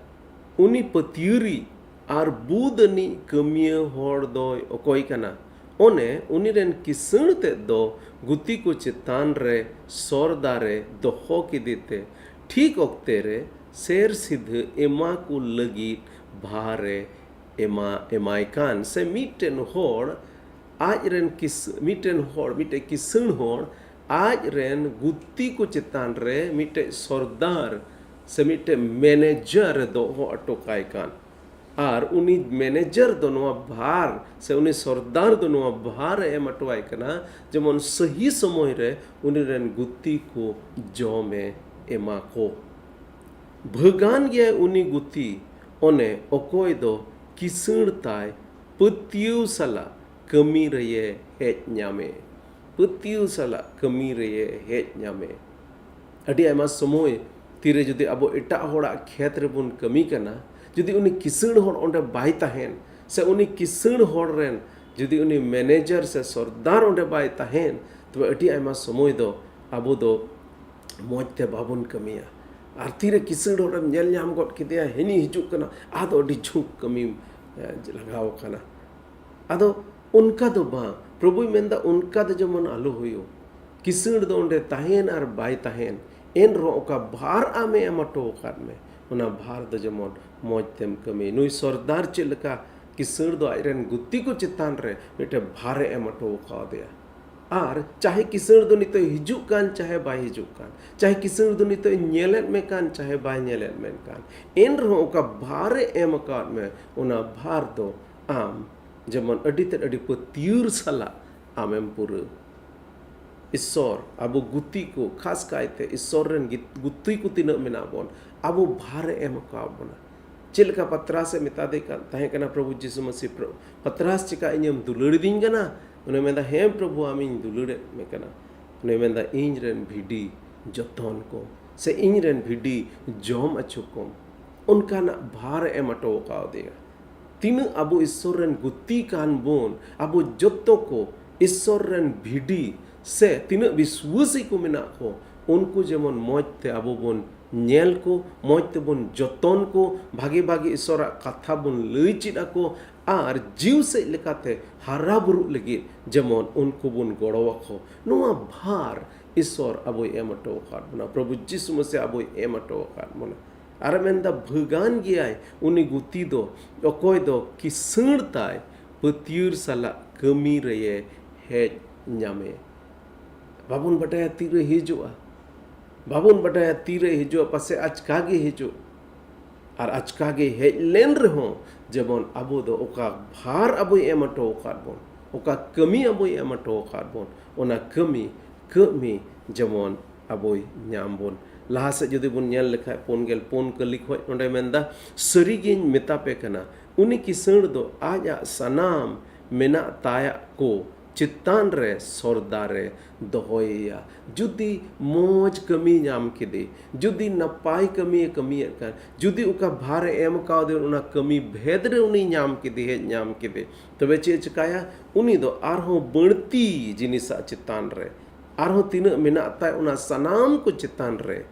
ᱩᱱᱤ ᱯᱟᱹᱛᱭᱟᱹᱨᱤ ᱟᱨ ᱵᱩᱫ ᱟᱹᱱᱤᱡ ᱠᱟᱹᱢᱤᱭᱟᱹ ᱦᱚᱲ ᱫᱚᱭ ᱚᱠᱚᱭ ᱠᱟᱱᱟ? ᱚᱱᱮ ᱩᱱᱤ ᱨᱮᱱ ᱠᱤᱥᱟᱹᱬ ᱛᱮᱫ ᱫᱚ ᱜᱩᱛᱤ ᱠᱚ ᱪᱮᱛᱟᱱ ᱨᱮ ᱥᱚᱨᱫᱟᱨᱮ ᱫᱚᱦᱚ ᱠᱮᱫᱮ ᱛᱮ, ᱴᱷᱤᱠ ᱚᱠᱛᱮ ᱨᱮ ᱥᱮᱨ ᱥᱤᱫᱷᱟᱹ ᱮᱢᱟ ᱠᱚ ᱞᱟᱹᱜᱤᱫ ᱵᱷᱟᱨ ᱮ ᱮᱢᱟ, ᱮᱢᱟᱭ ᱠᱟᱱ᱾ ᱥᱮ ᱢᱤᱫᱴᱮᱱ ᱦᱚᱲ, ᱟᱡ ᱨᱮᱱ ᱠᱤᱥ-, ᱢᱤᱫᱴᱮᱱ ᱦᱚᱲ, ᱢᱤᱫᱴᱮᱱ ᱠᱤᱥᱟᱹᱬ ᱦᱚᱲ ᱟᱡ ᱨᱮᱱ ᱜᱩᱛᱤ ᱠᱚ ᱪᱮᱛᱟᱱ ᱨᱮ ᱢᱤᱫᱴᱮᱱ ᱥᱚᱨᱫᱟᱨ ᱥᱮ ᱢᱤᱫᱴᱮᱱ ᱢᱮᱱᱮᱡᱟᱨ ᱮ ᱫᱚᱦᱚ ᱦᱚᱴᱚ ᱠᱟᱭ ᱠᱟᱱ᱾ ᱟᱨ ᱩᱱᱤ ᱢᱮᱱᱮᱡᱟᱨ ᱫᱚ ᱱᱚᱣᱟ ᱵᱷᱟᱨ, ᱥᱮ ᱩᱱᱤ ᱥᱚᱨᱫᱟᱨ ᱫᱚ ᱱᱚᱣᱟ ᱵᱷᱟᱨ ᱮ ᱮᱢ ᱦᱚᱴᱚᱣᱟᱭ ᱠᱟᱱᱟ, ᱡᱮᱢᱚᱱ ᱥᱟᱹᱦᱤ ᱥᱚᱢᱚᱭ ᱨᱮ ᱩᱱᱤ ᱨᱮᱱ ᱜᱩᱛᱤ ᱠᱚ ᱡᱚᱢ ᱮ ᱮᱢᱟ ᱠᱚ᱾ ᱵᱷᱟᱹᱜᱟᱱ ᱜᱮᱭᱟᱭ ᱩᱱᱤ ᱜᱩᱛᱤ, ᱚᱱᱮ ᱚᱠᱚᱭ ᱫᱚ ᱠᱤᱥᱟᱹᱬ ᱛᱟᱭ ᱯᱟᱹᱛᱭᱟᱹᱣ ᱥᱟᱞᱟᱜ ᱠᱟᱹᱢᱤ ᱨᱮᱭᱮ ᱦᱮᱡ ᱧᱟᱢᱮ᱾ ᱯᱟᱹᱛᱭᱟᱹᱣ ᱥᱟᱞᱟᱜ ᱠᱟᱹᱢᱤ ᱨᱮᱭᱮ ᱦᱮᱡ ᱧᱟᱢᱮ᱾ ᱟᱹᱰᱤ ᱟᱭᱢᱟ ᱥᱚᱢᱚᱭ ᱛᱤᱨᱮ ᱡᱩᱫᱤ ᱟᱵᱚ ᱮᱴᱟᱜ ᱦᱚᱲᱟᱜ ᱠᱷᱮᱛ ᱨᱮᱵᱚᱱ ᱠᱟᱹᱢᱤ ᱠᱟᱱᱟ, ᱡᱩᱫᱤ ᱩᱱᱤ ᱠᱤᱥᱟᱹᱬ ᱦᱚᱲ ᱚᱸᱰᱮ ᱵᱟᱭ ᱛᱟᱦᱮᱱ, ᱥᱮ ᱩᱱᱤ ᱠᱤᱥᱟᱹᱬ ᱦᱚᱲ ᱨᱮᱱ ᱡᱩᱫᱤ ᱩᱱᱤ ᱢᱮᱱᱮᱡᱟᱨ ᱥᱮ ᱥᱚᱨᱫᱟᱨ ᱚᱸᱰᱮ ᱵᱟᱭ ᱛᱟᱦᱮᱱ, ᱛᱚᱵᱮ ᱟᱹᱰᱤ ᱟᱭᱢᱟ ᱥᱚᱢᱚᱭ ᱫᱚ ᱟᱵᱚ ᱫᱚ ᱢᱚᱡᱽ ᱛᱮ ᱵᱟᱵᱚᱱ ᱠᱟᱹᱢᱤᱭᱟ᱾ ᱟᱨ ᱛᱤᱨᱮ ᱠᱤᱥᱟᱹᱬ ᱦᱚᱲᱮᱢ ᱧᱮᱞ ᱧᱟᱢ ᱜᱚᱫ ᱠᱮᱫᱮᱭᱟ, ᱦᱮᱱᱤ ᱦᱤᱡᱩᱜ ᱠᱟᱱᱟ, ᱟᱫᱚ ᱟᱹᱰᱤ ᱡᱷᱩᱠ ᱠᱟᱹᱢᱤᱢ, ᱮ, ᱞᱟᱜᱟᱣ ᱟᱠᱟᱱᱟ᱾ ᱟᱫᱚ ᱚᱱᱠᱟ ᱫᱚ ᱵᱟᱝ, ᱯᱨᱚᱵᱷᱩᱭ ᱢᱮᱱᱫᱟ ᱚᱱᱠᱟ ᱫᱚ ᱡᱮᱢᱚᱱ ᱟᱞᱚ ᱦᱩᱭᱩᱜ᱾ ᱠᱤᱥᱟᱹᱬ ᱫᱚ ᱚᱸᱰᱮ ᱛᱟᱦᱮᱱ ᱟᱨ ᱵᱟᱭ ᱛᱟᱦᱮᱱ, ᱮᱱ ᱨᱮᱦᱚᱸ ᱚᱠᱟ ᱵᱷᱟᱨ ᱟᱢᱮ ᱮᱢ ᱦᱚᱴᱚ ᱟᱠᱟᱫ ᱢᱮ, ᱚᱱᱟ ᱵᱷᱟᱨ ᱫᱚ ᱡᱮᱢᱚᱱ ᱢᱚᱡᱽ ᱛᱮᱢ ᱠᱟᱹᱢᱤ᱾ ᱱᱩᱭ ᱥᱚᱨᱫᱟᱨ ᱪᱮᱫ ᱞᱮᱠᱟ ᱠᱤᱥᱟᱹᱬ ᱫᱚ ᱟᱡ ᱨᱮᱱ ᱜᱩᱛᱤ ᱠᱚ ᱪᱮᱛᱟᱱ ᱨᱮ ᱢᱤᱫᱴᱮᱱ ᱵᱷᱟᱨᱮ ᱮᱢ ᱦᱚᱴᱚ ᱟᱠᱟᱫᱮᱭᱟ᱾ ᱟᱨ ᱪᱟᱦᱮ ᱠᱤᱥᱟᱹᱬ ᱫᱚ ᱱᱤᱛᱚᱜ ᱦᱤᱡᱩᱜ ᱠᱟᱱ, ᱪᱟᱦᱮ ᱵᱟᱭ ᱦᱤᱡᱩᱜ ᱠᱟᱱ, ᱪᱟᱦᱮ ᱠᱤᱥᱟᱹᱬ ᱫᱚ ᱱᱤᱛᱚᱜ ᱧᱮᱞᱮᱫ ᱢᱮ ᱠᱟᱱ, ᱪᱟᱦᱮ ᱵᱟᱭ ᱧᱮᱞᱮᱫ ᱢᱮ ᱠᱟᱱ, ᱮᱱ ᱨᱮᱦᱚᱸ ᱚᱠᱟ ᱵᱷᱟᱨᱮ ᱮᱢ ᱟᱠᱟᱫ ᱢᱮ, ᱚᱱᱟ ᱵᱷᱟᱨ ᱫᱚ ᱟᱢ ᱡᱮᱢᱚᱱ ᱟᱹᱰᱤ ᱛᱮᱫ ᱟᱹᱰᱤ ᱯᱟᱹᱛᱭᱟᱹᱨ ᱥᱟᱞᱟᱜ ᱟᱢᱮᱢ ᱯᱩᱨᱟᱹᱣ᱾ ᱤᱥᱥᱚᱨ ᱟᱵᱚ ᱜᱩᱛᱤ ᱠᱚ, ᱠᱷᱟᱥ ᱠᱟᱭᱛᱮ ᱤᱥᱥᱚᱨ ᱨᱮᱱ ᱜᱤᱛ-, ᱜᱩᱛᱤ ᱠᱚ ᱛᱤᱱᱟᱹᱜ ᱢᱮᱱᱟᱜ ᱵᱚᱱ, ᱟᱵᱚ ᱵᱷᱟᱨᱮ ᱮᱢ ᱟᱠᱟᱫ ᱵᱚᱱᱟ᱾ ᱪᱮᱫ ᱞᱮᱠᱟ ᱯᱟᱛᱨᱟᱥ ᱮ ᱢᱮᱛᱟ ᱫᱮ ᱠᱟᱱ ᱛᱟᱦᱮᱸ ᱠᱟᱱᱟ, ᱯᱨᱚᱵᱷᱩ ᱡᱤᱥᱩ ᱢᱟᱥᱤ, ᱯᱨᱚ-, ᱯᱟᱛᱨᱟᱥ, ᱪᱮᱠᱟ ᱤᱧᱮᱢ ᱫᱩᱞᱟᱹᱲ ᱤᱫᱤᱧ ᱠᱟᱱᱟ? ᱩᱱᱤ ᱢᱮᱱᱫᱟ, ᱦᱮᱸ ᱯᱨᱚᱵᱷᱩ, ᱟᱢᱤᱧ ᱫᱩᱞᱟᱹᱲᱮᱫ ᱢᱮ ᱠᱟᱱᱟ᱾ ᱩᱱᱤ ᱢᱮᱱᱫᱟ, ᱤᱧ ᱨᱮᱱ ᱵᱷᱤᱰᱤ ᱡᱚᱛᱚᱱ ᱠᱚᱢ, ᱥᱮ ᱤᱧ ᱨᱮᱱ ᱵᱷᱤᱰᱤ ᱡᱚᱢ ᱦᱚᱪᱚ ᱠᱚᱢ᱾ ᱚᱱᱠᱟᱱᱟᱜ ᱵᱷᱟᱨ ᱮ ᱮᱢ ᱦᱚᱴᱚ ᱟᱠᱟᱣᱫᱮᱭᱟ᱾ ᱛᱤᱱᱟᱹᱜ ᱟᱵᱚ ᱤᱥᱥᱚᱨ ᱨᱮᱱ ᱜᱩᱛᱤ ᱠᱟᱱ ᱵᱚᱱ, ᱟᱵᱚ ᱡᱚᱛᱚ ᱠᱚ ᱤᱥᱥᱚᱨ ᱨᱮᱱ ᱵᱷᱤᱰᱤ ᱥᱮ ᱛᱤᱱᱟᱹᱜ ᱵᱤᱥᱣᱟᱹᱥᱤ ᱠᱚ ᱢᱮᱱᱟᱜ ᱠᱚ, ᱩᱱᱠᱩ ᱡᱮᱢᱚᱱ ᱢᱚᱡᱽ ᱛᱮ ᱟᱵᱚ ᱵᱚᱱ ᱧᱮᱞ ᱠᱚ, ᱢᱚᱡᱽ ᱛᱮᱵᱚᱱ ᱡᱚᱛᱚᱱ ᱠᱚ, ᱵᱷᱟᱜᱮ ᱵᱷᱟᱜᱮ ᱤᱥᱥᱚᱨᱟᱜ ᱠᱟᱛᱷᱟ ᱵᱚᱱ ᱞᱟᱹᱭ ᱪᱮᱫ ᱟᱠᱚ, ᱟᱨ ᱡᱤᱣ ᱥᱮᱫ ᱞᱮᱠᱟᱛᱮ ᱦᱟᱨᱟ ᱵᱩᱨᱩᱜ ᱞᱟᱹᱜᱤᱫ ᱡᱮᱢᱚᱱ ᱩᱱᱠᱩ ᱵᱚᱱ ᱜᱚᱲᱚ ᱟᱠᱚ᱾ ᱱᱚᱣᱟ ᱵᱷᱟᱨ ᱤᱥᱥᱚᱨ ᱟᱵᱚᱭ ᱮᱢ ᱦᱚᱴᱚ ᱟᱠᱟᱫ ᱵᱚᱱᱟ, ᱯᱨᱚᱵᱷᱩ ᱡᱤᱥᱩ ᱢᱟᱥᱤ ᱟᱵᱚᱭ ᱮᱢ ᱦᱚᱴᱚ ᱟᱠᱟᱫ ᱵᱚᱱᱟ᱾ ᱟᱨᱮ ᱢᱮᱱᱫᱟ, ᱵᱷᱟᱹᱜᱟᱱ ᱜᱮᱭᱟᱭ ᱩᱱᱤ ᱜᱩᱛᱤ ᱫᱚ, ᱚᱠᱚᱭ ᱫᱚ ᱠᱤᱥᱟᱹᱬ ᱛᱟᱭ ᱯᱟᱹᱛᱭᱟᱹᱨ ᱥᱟᱞᱟᱜ ᱠᱟᱹᱢᱤ ᱨᱮᱭᱮ ᱦᱮᱡ ᱧᱟᱢᱮ᱾ ᱵᱟᱵᱚᱱ ᱵᱟᱰᱟᱭᱟ ᱛᱤᱨᱮ ᱦᱤᱡᱩᱜᱼᱟ, ᱵᱟᱵᱚᱱ ᱵᱟᱰᱟᱭᱟ ᱛᱤᱨᱮ ᱦᱤᱡᱩᱜᱼᱟ, ᱯᱟᱥᱮ ᱟᱪᱠᱟ ᱜᱮ ᱦᱤᱡᱩᱜ᱾ ᱟᱨ ᱟᱪᱠᱟ ᱜᱮ ᱦᱮᱡ ᱞᱮᱱ ᱨᱮᱦᱚᱸ, ᱡᱮᱢᱚᱱ ᱟᱵᱚ ᱫᱚ ᱚᱠᱟ ᱵᱷᱟᱨ ᱟᱵᱚᱭ ᱮᱢ ᱦᱚᱴᱚ ᱟᱠᱟᱫ ᱵᱚᱱ, ᱚᱠᱟ ᱠᱟᱹᱢᱤ ᱟᱵᱚᱭ ᱮᱢ ᱦᱚᱴᱚ ᱟᱠᱟᱫ ᱵᱚᱱ, ᱚᱱᱟ ᱠᱟᱹᱢᱤ, ᱠᱟᱹᱢᱤ ᱡᱮᱢᱚᱱ ᱟᱵᱚᱭ ᱧᱟᱢ ᱵᱚᱱ᱾ ᱞᱟᱦᱟ ᱥᱮᱫ ᱡᱩᱫᱤ ᱵᱚᱱ ᱧᱮᱞ ᱞᱮᱠᱷᱟᱡ, ᱯᱩᱱ ᱜᱮᱞ ᱯᱩᱱ ᱠᱟᱹᱞᱤ ᱠᱷᱚᱡ ᱱᱚᱰᱮ ᱢᱮᱱᱫᱟ, ᱥᱟᱹᱨᱤᱜᱤᱧ ᱢᱮᱛᱟ ᱯᱮ ᱠᱟᱱᱟ, ᱩᱱᱤ ᱠᱤᱥᱟᱹᱬ ᱫᱚ ᱟᱡᱟᱜ ᱥᱟᱱᱟᱢ ᱢᱮᱱᱟᱜ ᱛᱟᱭᱟᱜ ᱠᱚ ᱪᱮᱛᱟᱱ ᱨᱮ ᱥᱚᱨᱫᱟᱨᱮ ᱫᱚᱦᱚᱭᱮᱭᱟ᱾ ᱡᱩᱫᱤ ᱢᱚᱡᱽ ᱠᱟᱹᱢᱤ ᱧᱟᱢ ᱠᱮᱫᱮ, ᱡᱩᱫᱤ ᱱᱟᱯᱟᱭ ᱠᱟᱹᱢᱤᱭᱮ ᱠᱟᱹᱢᱤᱭᱮᱫ ᱠᱟᱱ, ᱡᱩᱫᱤ ᱚᱠᱟ ᱵᱷᱟᱨᱮ ᱮᱢ ᱠᱟᱣᱫᱮ ᱚᱱᱟ ᱠᱟᱹᱢᱤ ᱵᱷᱮᱫ ᱨᱮ ᱩᱱᱤ ᱧᱟᱢ ᱠᱮᱫᱮ, ᱦᱮᱡ ᱧᱟᱢ ᱠᱮᱫᱮ, ᱛᱚᱵᱮ ᱪᱮᱫ ᱮ ᱪᱮᱠᱟᱭᱟ? ᱩᱱᱤ ᱫᱚ ᱟᱨᱦᱚᱸ ᱵᱟᱹᱲᱛᱤ ᱡᱤᱱᱤᱥᱟᱜ ᱪᱮᱛᱟᱱ ᱨᱮ, ᱟᱨᱦᱚᱸ ᱛᱤᱱᱟᱹᱜ ᱢᱮᱱᱟᱜ ᱛᱟᱭ ᱚᱱᱟ ᱥᱟᱱᱟᱢ ᱠᱚ ᱪᱮᱛᱟᱱ ᱨᱮ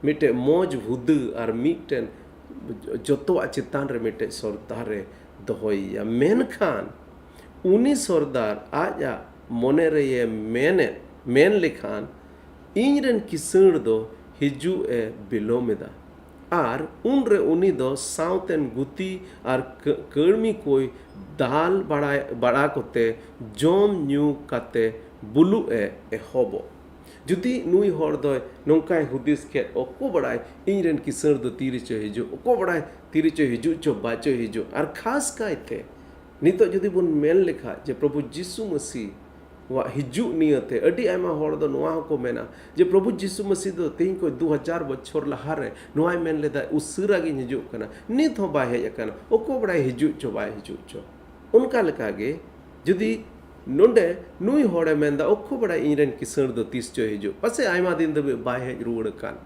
ᱢᱤᱫᱴᱮᱡ ᱢᱚᱡᱽ ᱦᱩᱫᱟᱹ ᱟᱨ ᱢᱤᱫᱴᱮᱱ ᱡᱚᱛᱚᱣᱟᱜ ᱪᱮᱛᱟᱱ ᱨᱮ ᱢᱤᱫᱴᱮᱡ ᱥᱚᱨᱫᱟᱨᱮ ᱫᱚᱦᱚᱭᱮᱭᱟ᱾ ᱢᱮᱱᱠᱷᱟᱱ ᱩᱱᱤ ᱥᱚᱨᱫᱟᱨ ᱟᱡᱟᱜ ᱢᱚᱱᱮ ᱨᱮᱭᱮ ᱢᱮᱱᱮᱫ, ᱢᱮᱱ ᱞᱮᱠᱷᱟᱱ, "ᱤᱧ ᱨᱮᱱ ᱠᱤᱥᱟᱹᱬ ᱫᱚ ᱦᱤᱡᱩᱜ ᱮ ᱵᱤᱞᱚᱢ ᱮᱫᱟ", ᱟᱨ ᱩᱱᱨᱮ ᱩᱱᱤ ᱫᱚ ᱥᱟᱶᱛᱮᱱ ᱜᱩᱛᱤ ᱟᱨ ᱠᱟᱹ-, ᱠᱟᱹᱲᱢᱤ ᱠᱚᱭ ᱫᱟᱞ ᱵᱟᱲᱟᱭ, ᱵᱟᱲᱟ ᱠᱚᱛᱮ ᱡᱚᱢ ᱧᱩ ᱠᱟᱛᱮ ᱵᱩᱞᱩᱜ ᱮ ᱮᱦᱚᱵᱚᱜ᱾ ᱡᱩᱫᱤ ᱱᱩᱭ ᱦᱚᱲ ᱫᱚᱭ ᱱᱚᱝᱠᱟᱭ ᱦᱩᱫᱤᱥ ᱠᱮᱫ, "ᱚᱠᱚ ᱵᱟᱲᱟᱭ ᱤᱧ ᱨᱮᱱ ᱠᱤᱥᱟᱹᱬ ᱫᱚ ᱛᱤ ᱨᱮᱪᱚᱭ ᱦᱤᱡᱩᱜ, ᱚᱠᱚ ᱵᱟᱲᱟᱭ ᱛᱤ ᱨᱮᱪᱚᱭ ᱦᱤᱡᱩᱜ ᱪᱚ ᱵᱟᱪᱚᱭ ᱦᱤᱡᱩᱜ", ᱟᱨ ᱠᱷᱟᱥ ᱠᱟᱭᱛᱮ ᱱᱤᱛᱚᱜ ᱡᱩᱫᱤ ᱵᱚᱱ ᱢᱮᱱ ᱞᱮᱠᱷᱟᱡ ᱡᱮ ᱯᱨᱚᱵᱷᱩ ᱡᱤᱥᱩ ᱢᱟᱹᱥᱤ ᱣᱟᱜ ᱦᱤᱡᱩᱜ ᱱᱤᱭᱟᱹᱛᱮ ᱟᱹᱰᱤ ᱟᱭᱢᱟ ᱦᱚᱲ ᱫᱚ ᱱᱚᱣᱟ ᱦᱚᱸᱠᱚ ᱢᱮᱱᱟ ᱡᱮ ᱯᱨᱚᱵᱷᱩ ᱡᱤᱥᱩ ᱢᱟᱹᱥᱤ ᱫᱚ ᱛᱮᱦᱮᱧ ᱠᱷᱚᱱ ᱫᱩ ᱦᱟᱡᱟᱨ ᱵᱚᱪᱷᱚᱨ ᱞᱟᱦᱟᱨᱮ ᱱᱚᱣᱟᱭ ᱢᱮᱱ ᱞᱮᱫᱟ, "ᱩᱥᱟᱹᱨᱟ ᱜᱤᱧ ᱦᱤᱡᱩᱜ ᱠᱟᱱᱟ", ᱱᱤᱛ ᱦᱚᱸ ᱵᱟᱭ ᱦᱮᱡ ᱟᱠᱟᱱᱟ᱾ ᱚᱠᱚ ᱵᱟᱲᱟᱭ ᱦᱤᱡᱩᱜ ᱪᱚ ᱵᱟᱭ ᱦᱤᱡᱩᱜ ᱪᱚ᱾ ᱚᱱᱠᱟ ᱞᱮᱠᱟᱜᱮ ᱡᱩᱫᱤ ᱱᱚᱰᱮ ᱱᱩᱭ ᱦᱚᱲᱮ ᱢᱮᱱᱫᱟ, "ᱚᱠᱚ ᱵᱟᱲᱟᱭ ᱤᱧ ᱨᱮᱱ ᱠᱤᱥᱟᱹᱬ ᱫᱚ ᱛᱤᱥ ᱪᱚᱭ ᱦᱤᱡᱩᱜ", ᱯᱟᱥᱮ ᱟᱭᱢᱟ ᱫᱤᱱ ᱫᱷᱟᱹᱵᱤᱡ ᱵᱟᱭ ᱦᱮᱡ ᱨᱩᱣᱟᱹᱲ ᱟᱠᱟᱱ᱾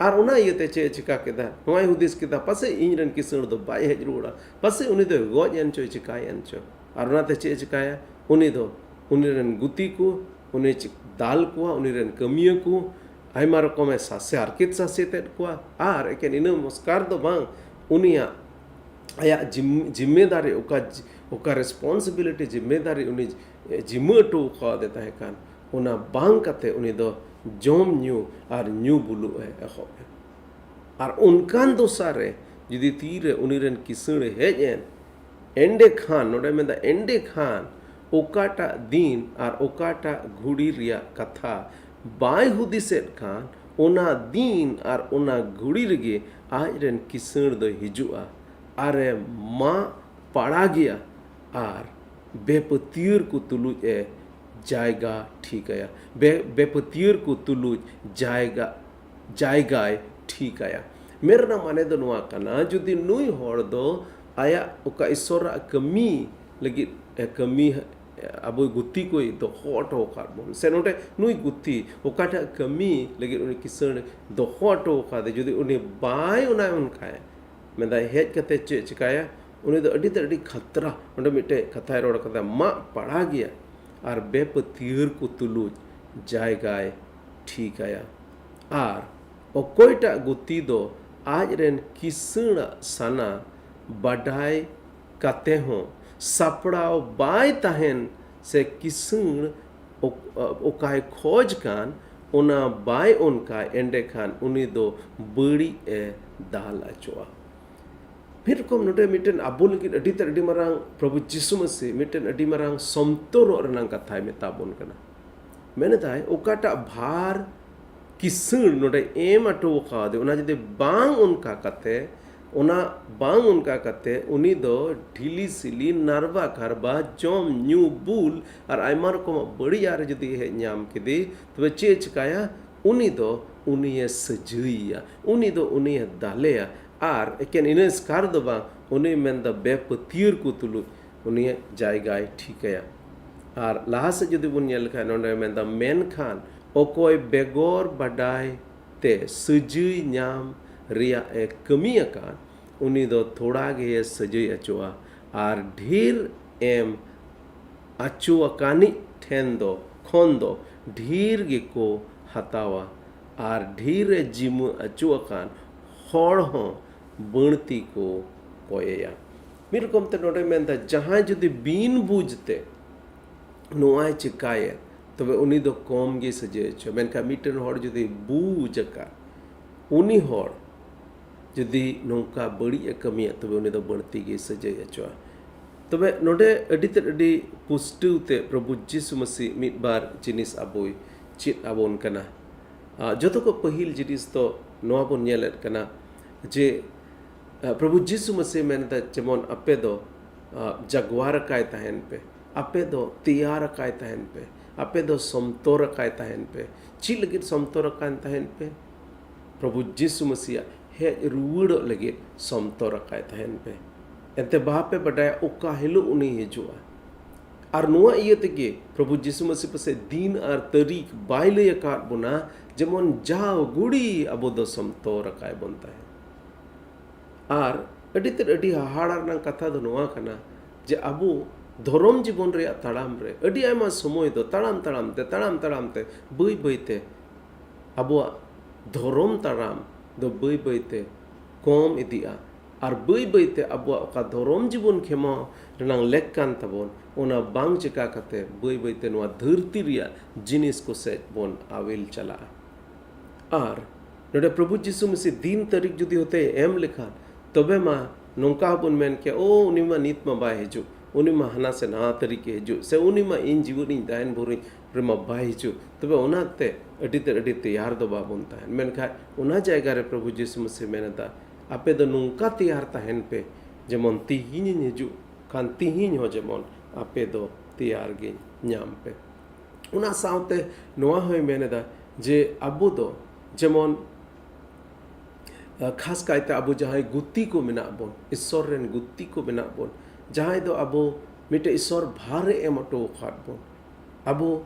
ᱟᱨ ᱚᱱᱟ ᱤᱭᱟᱹᱛᱮ ᱪᱮᱫ ᱮ ᱪᱤᱠᱟ ᱠᱮᱫᱟ? ᱱᱚᱣᱟᱭ ᱦᱩᱫᱤᱥ ᱠᱮᱫᱟ, ᱯᱟᱥᱮᱡ ᱤᱧ ᱨᱮᱱ ᱠᱤᱥᱟᱹᱬ ᱫᱚ ᱵᱟᱭ ᱦᱮᱡ ᱨᱩᱣᱟᱹᱲᱟ, ᱯᱟᱥᱮᱡ ᱩᱱᱤ ᱫᱚᱭ ᱜᱚᱡ ᱮᱱ ᱪᱚᱭ, ᱪᱤᱠᱟᱭᱮᱱ ᱪᱚ᱾ ᱟᱨ ᱚᱱᱟᱛᱮ ᱪᱮᱫ ᱮ ᱪᱤᱠᱟᱭᱟ? ᱩᱱᱤ ᱫᱚ ᱩᱱᱤ ᱨᱮᱱ ᱜᱩᱛᱤ ᱠᱚ, ᱩᱱᱤ ᱪᱤ-, ᱫᱟᱞ ᱠᱚᱣᱟ, ᱩᱱᱤ ᱨᱮᱱ ᱠᱟᱹᱢᱤᱭᱟᱹ ᱠᱚ ᱟᱭᱢᱟ ᱨᱚᱠᱚᱢᱮ ᱥᱟᱥᱮ ᱦᱟᱨᱠᱮᱛ ᱥᱟᱥᱮᱛᱮᱫ ᱠᱚᱣᱟ᱾ ᱟᱨ ᱮᱠᱮᱱ ᱤᱱᱟᱹ ᱢᱚᱥᱠᱟᱨ ᱫᱚ ᱵᱟᱝ, ᱩᱱᱤᱭᱟᱜ, ᱟᱭᱟᱜ ᱡᱤᱢ-, ᱡᱤᱢᱢᱮᱫᱟᱨᱤ, ᱚᱠᱟ ᱡᱤ-, ᱚᱠᱟ ᱨᱮᱥᱯᱚᱱᱥᱤᱵᱤᱞᱤᱴᱤ, ᱡᱤᱢᱢᱮᱫᱟᱨᱤ ᱩᱱᱤ ᱡᱤᱢᱟᱹ ᱦᱚᱴᱚ ᱟᱠᱟᱫᱮ ᱛᱟᱦᱮᱸ ᱠᱟᱱ, ᱚᱱᱟ ᱵᱟᱝ ᱠᱟᱛᱮ ᱩᱱᱤ ᱫᱚ ᱡᱚᱢ ᱧᱩ ᱟᱨ ᱧᱩ ᱵᱩᱞᱩᱜ ᱮ ᱮᱦᱚᱵ ᱮᱱ᱾ ᱟᱨ ᱚᱱᱠᱟᱱ ᱫᱚᱥᱟ ᱨᱮ ᱡᱩᱫᱤ ᱛᱤᱨᱮ ᱩᱱᱤ ᱨᱮᱱ ᱠᱤᱥᱟᱹᱬ ᱮ ᱦᱮᱡ ᱮᱱ, ᱮᱸᱰᱮᱠᱷᱟᱱ, ᱱᱚᱰᱮ ᱢᱮᱱᱫᱟ, ᱮᱸᱰᱮᱠᱷᱟᱱ ᱚᱠᱟᱴᱟᱜ ᱫᱤᱱ ᱟᱨ ᱚᱠᱟᱴᱟᱜ ᱜᱷᱩᱲᱤ ᱨᱮᱭᱟᱜ ᱠᱟᱛᱷᱟ ᱵᱟᱭ ᱦᱩᱫᱤᱥᱮᱫ ᱠᱷᱟᱱ, ᱚᱱᱟ ᱫᱤᱱ ᱟᱨ ᱚᱱᱟ ᱜᱷᱩᱲᱤ ᱨᱮᱜᱮ ᱟᱡ ᱨᱮᱱ ᱠᱤᱥᱟᱹᱬ ᱫᱚᱭ ᱦᱤᱡᱩᱜᱼᱟ ᱟᱨᱮ ᱢᱟᱜ ᱯᱟᱲᱟᱜᱮᱭᱟ ᱟᱨ ᱵᱮᱯᱟᱹᱛᱭᱟᱹᱨ ᱠᱚ ᱛᱩᱞᱩᱡ ᱮ ᱡᱟᱭᱜᱟ ᱴᱷᱤᱠᱟᱭᱟ᱾ ᱵᱮ-, ᱵᱮᱯᱟᱹᱛᱭᱟᱹᱨ ᱠᱚ ᱛᱩᱞᱩᱡ ᱡᱟᱭᱜᱟ, ᱡᱟᱭᱜᱟᱭ ᱴᱷᱤᱠᱟᱭᱟ᱾ ᱢᱮᱱ ᱨᱮᱱᱟᱜ ᱢᱟᱱᱮ ᱫᱚ ᱱᱚᱣᱟ ᱠᱟᱱᱟ, ᱡᱩᱫᱤ ᱱᱩᱭ ᱦᱚᱲ ᱫᱚ ᱟᱭᱟᱜ ᱚᱠᱟ ᱤᱥᱚᱨᱟᱜ ᱠᱟᱹᱢᱤ ᱞᱟᱹᱜᱤᱫ ᱮ ᱠᱟᱹᱢᱤ, ᱟᱵᱚ ᱜᱩᱛᱤ ᱠᱚᱭ ᱫᱚᱦᱚ ᱦᱚᱴᱚ ᱟᱠᱟᱫ ᱵᱚᱱ, ᱥᱮ ᱱᱚᱰᱮ ᱱᱩᱭ ᱜᱩᱛᱤ ᱚᱠᱟᱴᱟᱜ ᱠᱟᱹᱢᱤ ᱞᱟᱹᱜᱤᱫ ᱩᱱᱤ ᱠᱤᱥᱟᱹᱬ ᱫᱚᱦᱚ ᱦᱚᱴᱚ ᱟᱠᱟᱫᱮ, ᱡᱩᱫᱤ ᱩᱱᱤ ᱵᱟᱭ ᱚᱱᱟᱭ ᱚᱱᱠᱟᱭᱟ, ᱢᱮᱱᱫᱟᱭ, ᱦᱮᱡ ᱠᱟᱛᱮ ᱪᱮᱫ ᱪᱤᱠᱟᱭᱟ? ᱩᱱᱤ ᱫᱚ ᱟᱹᱰᱤ ᱛᱮ ᱟᱹᱰᱤ ᱠᱷᱟᱛᱨᱟ, ᱚᱸᱰᱮ ᱢᱤᱫᱴᱮᱡ ᱠᱟᱛᱷᱟᱭ ᱨᱚᱲ ᱠᱟᱫᱟ, ᱢᱟᱜ ᱯᱟᱲᱟᱜᱮᱭᱟ ᱟᱨ ᱵᱮᱯᱟᱹᱛᱭᱟᱹᱨ ᱠᱚ ᱛᱩᱞᱩᱡ ᱡᱟᱭᱜᱟᱭ ᱴᱷᱤᱠᱟᱭᱟ᱾ ᱟᱨ ᱚᱠᱚᱭᱴᱟᱜ ᱜᱩᱛᱤ ᱫᱚ ᱟᱡ ᱨᱮᱱ ᱠᱤᱥᱟᱹᱬᱟᱜ ᱥᱟᱱᱟ ᱵᱟᱰᱟᱭ ᱠᱟᱛᱮ ᱦᱚᱸ ᱥᱟᱯᱲᱟᱣ ᱵᱟᱭ ᱛᱟᱦᱮᱱ, ᱥᱮ ᱠᱤᱥᱟᱹᱬ ᱚᱠ-, ᱚᱠᱟᱭ ᱠᱷᱚᱡᱽ ᱠᱟᱱ, ᱚᱱᱟ ᱵᱟᱭ ᱚᱱᱠᱟᱭ, ᱮᱸᱰᱮᱠᱷᱟᱱ ᱩᱱᱤ ᱫᱚ ᱵᱟᱹᱲᱤᱡ ᱮ ᱫᱟᱞ ᱚᱪᱚᱜᱼᱟ᱾ ᱢᱤᱫ ᱨᱚᱠᱚᱢ ᱱᱚᱰᱮ ᱢᱤᱫᱴᱮᱱ ᱟᱵᱚ ᱞᱟᱹᱜᱤᱫ ᱟᱹᱰᱤ ᱛᱮ ᱟᱹᱰᱤ ᱢᱟᱨᱟᱝ, ᱯᱨᱚᱵᱷᱩ ᱡᱤᱥᱩ ᱢᱟᱹᱥᱤ ᱢᱤᱫᱴᱮᱱ ᱟᱹᱰᱤ ᱢᱟᱨᱟᱝ ᱥᱚᱱᱛᱚᱨᱚᱜ ᱨᱮᱱᱟᱜ ᱠᱟᱛᱷᱟᱭ ᱢᱮᱛᱟ ᱵᱚᱱ ᱠᱟᱱᱟ᱾ ᱢᱮᱱᱮᱫᱟᱭ, ᱚᱠᱟᱴᱟᱜ ᱵᱷᱟᱨ ᱠᱤᱥᱟᱹᱬ ᱱᱚᱰᱮ ᱮᱢ ᱦᱚᱴᱚ ᱟᱠᱟᱫᱮ, ᱚᱱᱟ ᱡᱩᱫᱤ ᱵᱟᱝ ᱚᱱᱠᱟ ᱠᱟᱛᱮ, ᱚᱱᱟ ᱵᱟᱝ ᱚᱱᱠᱟ ᱠᱟᱛᱮ ᱩᱱᱤ ᱫᱚ ᱰᱷᱤᱞᱤ ᱥᱤᱞᱤ, ᱱᱟᱨᱵᱟ ᱠᱟᱨᱵᱟ, ᱡᱚᱢ ᱧᱩ ᱵᱩᱞ ᱟᱨ ᱟᱭᱢᱟ ᱨᱚᱠᱚᱢᱟᱜ ᱵᱟᱹᱲᱤᱡᱟᱜ ᱨᱮ ᱡᱩᱫᱤ ᱦᱮᱡ ᱧᱟᱢ ᱠᱮᱫᱮ, ᱛᱚᱵᱮ ᱪᱮᱫ ᱮ ᱪᱤᱠᱟᱭᱟ? ᱩᱱᱤ ᱫᱚ ᱩᱱᱤᱭᱮ ᱥᱟᱹᱡᱟᱹᱭᱮᱭᱟ, ᱩᱱᱤ ᱫᱚ ᱩᱱᱤᱭᱮ ᱫᱟᱞᱮᱭᱟ᱾ ᱟᱨ ᱮᱠᱮᱱ ᱤᱱᱟᱹ ᱮᱥᱠᱟᱨ ᱫᱚ ᱵᱟᱝ, ᱩᱱᱤ ᱢᱮᱱᱫᱟ ᱵᱮᱯᱟᱹᱛᱭᱟᱹᱨ ᱠᱚ ᱛᱩᱞᱩᱡ ᱩᱱᱤᱭᱟᱜ ᱡᱟᱭᱜᱟᱭ ᱴᱷᱤᱠᱟᱭᱟ᱾ ᱟᱨ ᱞᱟᱦᱟ ᱥᱮᱫ ᱡᱩᱫᱤ ᱵᱚᱱ ᱧᱮᱞ ᱞᱮᱠᱷᱟᱱ, ᱱᱚᱰᱮ ᱢᱮᱱᱫᱟ, ᱢᱮᱱᱠᱷᱟᱱ ᱚᱠᱚᱭ ᱵᱮᱜᱚᱨ ᱵᱟᱰᱟᱭ ᱛᱮ ᱥᱟᱹᱡᱟᱹᱭ ᱧᱟᱢ ᱨᱮᱭᱟᱜ ᱮ ᱠᱟᱹᱢᱤ ᱟᱠᱟᱫ, ᱩᱱᱤ ᱫᱚ ᱛᱷᱚᱲᱟ ᱜᱮᱭ ᱥᱟᱹᱡᱟᱹᱭ ᱚᱪᱚᱜᱼᱟ, ᱟᱨ ᱰᱷᱮᱨ ᱮᱢ ᱚᱪᱚ ᱟᱠᱟᱱᱤᱡ ᱴᱷᱮᱱ ᱫᱚ, ᱠᱷᱚᱱ ᱫᱚ ᱰᱷᱮᱨ ᱜᱮᱠᱚ ᱦᱟᱛᱟᱣᱟ, ᱟᱨ ᱰᱷᱮᱨ ᱮ ᱡᱤᱢᱟᱹ ᱚᱪᱚ ᱟᱠᱟᱱ ᱦᱚᱲ ᱦᱚᱸ ᱵᱟᱹᱲᱛᱤ ᱠᱚ ᱠᱚᱭᱮᱭᱟ᱾ ᱢᱤᱫ ᱨᱚᱠᱚᱢ ᱛᱮ ᱱᱚᱰᱮ ᱢᱮᱱᱫᱟ, ᱡᱟᱦᱟᱸᱭ ᱡᱩᱫᱤ ᱵᱤᱱ ᱵᱩᱡᱽ ᱛᱮ ᱱᱚᱣᱟᱭ ᱪᱤᱠᱟᱭᱮᱫ, ᱛᱚᱵᱮ ᱩᱱᱤ ᱫᱚ ᱠᱚᱢ ᱜᱮ ᱥᱟᱹᱡᱟᱹᱭ ᱦᱚᱪᱚ᱾ ᱢᱮᱱᱠᱷᱟᱱ ᱢᱤᱫᱴᱮᱱ ᱦᱚᱲ ᱡᱩᱫᱤ ᱵᱩᱡᱽ ᱟᱠᱟᱫ, ᱩᱱᱤ ᱦᱚᱲ ᱡᱩᱫᱤ ᱱᱚᱝᱠᱟ ᱵᱟᱹᱲᱤᱡ ᱮ ᱠᱟᱹᱢᱤᱭᱟ, ᱛᱚᱵᱮ ᱩᱱᱤ ᱫᱚ ᱵᱟᱹᱲᱛᱤ ᱜᱮ ᱥᱟᱹᱡᱟᱹᱭ ᱦᱚᱪᱚᱜᱼᱟ᱾ ᱛᱚᱵᱮ ᱱᱚᱰᱮ ᱟᱹᱰᱤ ᱛᱮᱫ, ᱟᱹᱰᱤ ᱯᱩᱥᱴᱟᱹᱣ ᱛᱮ ᱯᱨᱚᱵᱷᱩ ᱡᱤᱥᱩ ᱢᱟᱹᱥᱤ ᱢᱤᱫ ᱵᱟᱨ ᱡᱤᱱᱤᱥ ᱟᱵᱚᱭ ᱪᱮᱫ ᱟᱵᱚᱱ ᱠᱟᱱᱟ᱾ ᱟᱨ ᱡᱚᱛᱚ ᱠᱷᱚᱱ ᱯᱟᱹᱦᱤᱞ ᱡᱤᱱᱤᱥ ᱫᱚ ᱱᱚᱣᱟ ᱵᱚᱱ ᱧᱮᱞᱮᱫ ᱠᱟᱱᱟ ᱡᱮ, ᱟᱨ ᱯᱨᱚᱵᱷᱩ ᱡᱤᱥᱩ ᱢᱟᱹᱥᱤ ᱢᱮᱱᱫᱟ, ᱡᱮᱢᱚᱱ ᱟᱯᱮ ᱫᱚ, ᱟᱨ ᱡᱟᱜᱽᱣᱟᱨ ᱟᱠᱟᱭ ᱛᱟᱦᱮᱱ ᱯᱮ, ᱟᱯᱮ ᱫᱚ ᱛᱮᱭᱟᱨ ᱟᱠᱟᱭ ᱛᱟᱦᱮᱱ ᱯᱮ, ᱟᱯᱮ ᱫᱚ ᱥᱚᱱᱛᱚᱨ ᱟᱠᱟᱭ ᱛᱟᱦᱮᱱ ᱯᱮ᱾ ᱪᱮᱫ ᱞᱟᱹᱜᱤᱫ ᱥᱚᱱᱛᱚᱨ ᱟᱠᱟᱭ ᱛᱟᱦᱮᱱ ᱯᱮ? ᱯᱨᱚᱵᱷᱩ ᱡᱤᱥᱩ ᱢᱟᱹᱥᱤᱭᱟᱜ ᱦᱮᱡ ᱨᱩᱣᱟᱹᱲᱚᱜ ᱞᱟᱹᱜᱤᱫ ᱥᱚᱱᱛᱚᱨ ᱟᱠᱟᱭ ᱛᱟᱦᱮᱱ ᱯᱮ᱾ ᱮᱱᱛᱮ ᱵᱟᱯᱮ ᱵᱟᱰᱟᱭᱟ ᱚᱠᱟ ᱦᱤᱞᱳᱜ ᱩᱱᱤ ᱦᱤᱡᱩᱜᱼᱟ᱾ ᱟᱨ ᱱᱚᱣᱟ ᱤᱭᱟᱹ ᱛᱮᱜᱮ ᱯᱨᱚᱵᱷᱩ ᱡᱤᱥᱩ ᱢᱟᱹᱥᱤ ᱯᱟᱥᱮ ᱫᱤᱱ ᱟᱨ ᱛᱟᱹᱨᱤᱠᱷ ᱵᱟᱭ ᱞᱟᱹᱭ ᱟᱠᱟᱫ ᱵᱚᱱᱟ, ᱡᱮᱢᱚᱱ ᱡᱟᱣ ᱜᱩᱲᱤ ᱟᱵᱚ ᱫᱚ ᱥᱚᱱᱛᱚᱨ ᱟᱠᱟᱭ ᱵᱚᱱ ᱛᱟᱦᱮᱸ᱾ ᱟᱨ ᱟᱹᱰᱤ ᱛᱮᱫ ᱟᱹᱰᱤ ᱦᱟᱦᱟᱲᱟ ᱨᱮᱱᱟᱜ ᱠᱟᱛᱷᱟ ᱫᱚ ᱱᱚᱣᱟ ᱠᱟᱱᱟ ᱡᱮ ᱟᱵᱚ ᱫᱷᱚᱨᱚᱢ ᱡᱤᱵᱚᱱ ᱨᱮᱭᱟᱜ ᱛᱟᱲᱟᱢ ᱨᱮ ᱟᱹᱰᱤ ᱟᱭᱢᱟ ᱥᱚᱢᱚᱭ ᱫᱚ ᱛᱟᱲᱟᱢ ᱛᱟᱲᱟᱢ ᱛᱮ, ᱛᱟᱲᱟᱢ ᱛᱟᱲᱟᱢ ᱛᱮ, ᱵᱟᱹᱭ ᱵᱟᱹᱭ ᱛᱮ ᱟᱵᱚᱣᱟᱜ ᱫᱷᱚᱨᱚᱢ ᱛᱟᱲᱟᱢ ᱫᱚ ᱵᱟᱹᱭ ᱵᱟᱹᱭ ᱛᱮ ᱠᱚᱢ ᱤᱫᱤᱜᱼᱟ᱾ ᱟᱨ ᱵᱟᱹᱭ ᱵᱟᱹᱭ ᱛᱮ ᱟᱵᱚᱣᱟᱜ ᱚᱠᱟ ᱫᱷᱚᱨᱚᱢ ᱡᱤᱵᱚᱱ ᱠᱷᱮᱢᱟᱣ ᱨᱮᱱᱟᱜ ᱞᱮᱠ ᱠᱟᱱ ᱛᱟᱵᱚᱱ, ᱚᱱᱟ ᱵᱟᱝ ᱪᱮᱠᱟ ᱠᱟᱛᱮ ᱵᱟᱹᱭ ᱵᱟᱹᱭ ᱛᱮ ᱱᱚᱣᱟ ᱫᱷᱟᱹᱨᱛᱤ ᱨᱮᱭᱟᱜ ᱡᱤᱱᱤᱥ ᱠᱚ ᱥᱮᱫ ᱵᱚᱱ ᱟᱣᱮᱞ ᱪᱟᱞᱟᱜᱼᱟ᱾ ᱟᱨ ᱱᱚᱰᱮ ᱯᱨᱚᱵᱷᱩ ᱡᱤᱥᱩ ᱢᱟᱹᱥᱤ ᱫᱤᱱ ᱛᱟᱹᱨᱤᱠᱷ ᱡᱩᱫᱤ ᱦᱚᱛᱮ ᱮᱢ ᱞᱮᱠᱷᱟᱱ, ᱛᱚᱵᱮ ᱢᱟ ᱱᱚᱝᱠᱟ ᱦᱚᱸᱵᱚᱱ ᱢᱮᱱ ᱠᱮᱭᱟ, "ᱳ, ᱩᱱᱤ ᱢᱟ ᱱᱤᱛ ᱢᱟ ᱵᱟᱭ ᱦᱤᱡᱩᱜ, ᱩᱱᱤ ᱢᱟ ᱦᱟᱱᱟ ᱥᱮ ᱱᱟᱣᱟ ᱛᱟᱹᱨᱤᱠᱷ ᱮ ᱦᱤᱡᱩᱜ, ᱥᱮ ᱩᱱᱤ ᱢᱟ ᱤᱧ ᱡᱤᱣᱮᱫ ᱤᱧ ᱛᱟᱦᱮᱱ ᱵᱷᱳᱨᱤᱧ ᱨᱮᱢᱟ ᱵᱟᱭ ᱦᱤᱡᱩᱜ", ᱛᱚᱵᱮ ᱚᱱᱟᱛᱮ ᱟᱹᱰᱤ ᱛᱮᱫ ᱟᱹᱰᱤ ᱛᱮᱭᱟᱨ ᱫᱚ ᱵᱟᱵᱚᱱ ᱛᱟᱦᱮᱱ᱾ ᱢᱮᱱᱠᱷᱟᱱ ᱚᱱᱟ ᱡᱟᱭᱜᱟ ᱨᱮ ᱯᱨᱚᱵᱷᱩ ᱡᱤᱥᱩ ᱢᱟᱹᱥᱤ ᱢᱮᱱ ᱮᱫᱟ, ᱟᱯᱮ ᱫᱚ ᱱᱚᱝᱠᱟ ᱛᱮᱭᱟᱨ ᱛᱟᱦᱮᱱ ᱯᱮ, ᱡᱮᱢᱚᱱ ᱛᱤᱦᱤᱧᱤᱧ ᱦᱤᱡᱩᱜ ᱠᱷᱟᱱ ᱛᱤᱦᱤᱧ ᱦᱚᱸ ᱡᱮᱢᱚᱱ ᱟᱯᱮ ᱫᱚ ᱛᱮᱭᱟᱨ ᱜᱮ ᱧᱟᱢ ᱯᱮ᱾ ᱚᱱᱟ ᱥᱟᱶᱛᱮ ᱱᱚᱣᱟ ᱦᱚᱸᱭ ᱢᱮᱱ ᱮᱫᱟ ᱡᱮ ᱟᱵᱚ ᱫᱚ ᱡᱮᱢᱚᱱ, ᱟᱸ, ᱠᱷᱟᱥ ᱠᱟᱭᱛᱮ ᱟᱵᱚ ᱡᱟᱦᱟᱸᱭ ᱜᱩᱛᱤ ᱠᱚ ᱢᱮᱱᱟᱜ ᱵᱚᱱ, ᱤᱥᱥᱚᱨ ᱨᱮᱱ ᱜᱩᱛᱤ ᱠᱚ ᱢᱮᱱᱟᱜ ᱵᱚᱱ, ᱡᱟᱦᱟᱸᱭ ᱫᱚ ᱟᱵᱚ ᱢᱤᱫᱴᱮᱡ ᱤᱥᱥᱚᱨ ᱵᱷᱟᱨ ᱮ ᱮᱢ ᱦᱚᱴᱚ ᱟᱠᱟᱫ ᱵᱚᱱ, ᱟᱵᱚ,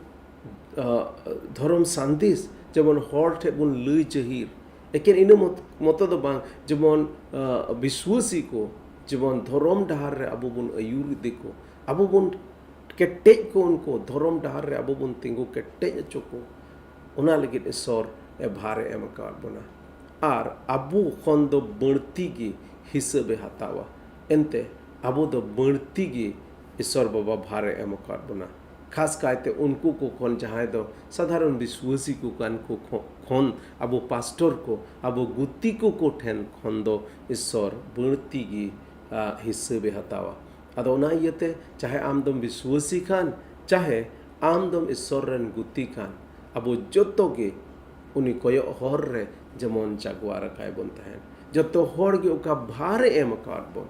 ᱟᱸ, ᱫᱷᱚᱨᱚᱢ ᱥᱟᱸᱫᱮᱥ ᱡᱮᱢᱚᱱ ᱦᱚᱲ ᱴᱷᱮᱱ ᱵᱚᱱ ᱞᱟᱹᱭ ᱡᱟᱹᱦᱤᱨ᱾ ᱮᱠᱮᱱ ᱤᱱᱟᱹ ᱢᱚᱛ- ᱢᱚᱛᱚ ᱫᱚ ᱵᱟᱝ, ᱡᱮᱢᱚᱱ ᱟᱸ, ᱵᱤᱥᱣᱟᱹᱥᱤ ᱠᱚ ᱡᱮᱢᱚᱱ ᱫᱷᱚᱨᱚᱢ ᱰᱟᱦᱟᱨ ᱨᱮ ᱟᱵᱚ ᱵᱚᱱ ᱟᱹᱭᱩᱨ ᱤᱫᱤ ᱠᱚ, ᱟᱵᱚ ᱵᱚᱱ ᱠᱮᱴᱮᱡ ᱠᱚ, ᱩᱱᱠᱩ ᱫᱷᱚᱨᱚᱢ ᱰᱟᱦᱟᱨ ᱨᱮ ᱟᱵᱚ ᱵᱚᱱ ᱛᱤᱸᱜᱩ ᱠᱮᱴᱮᱡ ᱦᱚᱪᱚ ᱠᱚ, ᱚᱱᱟ ᱞᱟᱹᱜᱤᱫ ᱤᱥᱚᱨ ᱮ ᱵᱷᱟᱨ ᱮ ᱮᱢ ᱟᱠᱟᱫ ᱵᱚᱱᱟ᱾ ᱟᱨ ᱟᱵᱚ ᱠᱷᱚᱱ ᱫᱚ ᱵᱟᱹᱲᱛᱤ ᱜᱮ ᱦᱤᱥᱟᱹᱵ ᱮ ᱦᱟᱛᱟᱣᱟ᱾ ᱮᱱᱛᱮ ᱟᱵᱚ ᱫᱚ ᱵᱟᱹᱲᱛᱤ ᱜᱮ ᱤᱥᱚᱨ ᱵᱟᱵᱟ ᱵᱷᱟᱨ ᱮ ᱮᱢ ᱟᱠᱟᱫ ᱵᱚᱱᱟ᱾ ᱠᱷᱟᱥ ᱠᱟᱭᱛᱮ ᱩᱱᱠᱩ ᱠᱚ ᱠᱷᱚᱱ ᱡᱟᱦᱟᱸᱭ ᱫᱚ ᱥᱟᱫᱷᱟᱨᱚᱱ ᱵᱤᱥᱣᱟᱹᱥᱤ ᱠᱚ ᱠᱟᱱ ᱠᱚ ᱠᱷᱚ- ᱠᱷᱚᱱ ᱟᱵᱚ ᱯᱟᱥᱴᱚᱨ ᱠᱚ, ᱟᱵᱚ ᱜᱩᱛᱤ ᱠᱚ ᱠᱚ ᱴᱷᱮᱱ ᱠᱷᱚᱱ ᱫᱚ ᱤᱥᱚᱨ ᱵᱟᱹᱲᱛᱤ ᱜᱮ, ᱟ, ᱦᱤᱥᱟᱹᱵ ᱮ ᱦᱟᱛᱟᱣᱟ᱾ ᱟᱫᱚ ᱚᱱᱟ ᱤᱭᱟᱹᱛᱮ ᱪᱟᱦᱮ ᱟᱢ ᱫᱚᱢ ᱵᱤᱥᱣᱟᱹᱥᱤ ᱠᱷᱟᱱ, ᱪᱟᱦᱮ ᱟᱢ ᱫᱚᱢ ᱤᱥᱚᱨ ᱨᱮᱱ ᱜᱩᱛᱤ ᱠᱷᱟᱱ, ᱟᱵᱚ ᱡᱚᱛᱚ ᱜᱮ ᱩᱱᱤ ᱠᱚᱭᱚᱜ ᱦᱚᱨ ᱨᱮ ᱡᱮᱢᱚᱱ ᱡᱟᱜᱣᱟᱨ ᱟᱠᱟᱭ ᱵᱚᱱ ᱛᱟᱦᱮᱱ᱾ ᱡᱚᱛᱚ ᱦᱚᱲ ᱜᱮ ᱚᱠᱟ ᱵᱷᱟᱨ ᱮ ᱮᱢ ᱟᱠᱟᱫ ᱵᱚᱱ,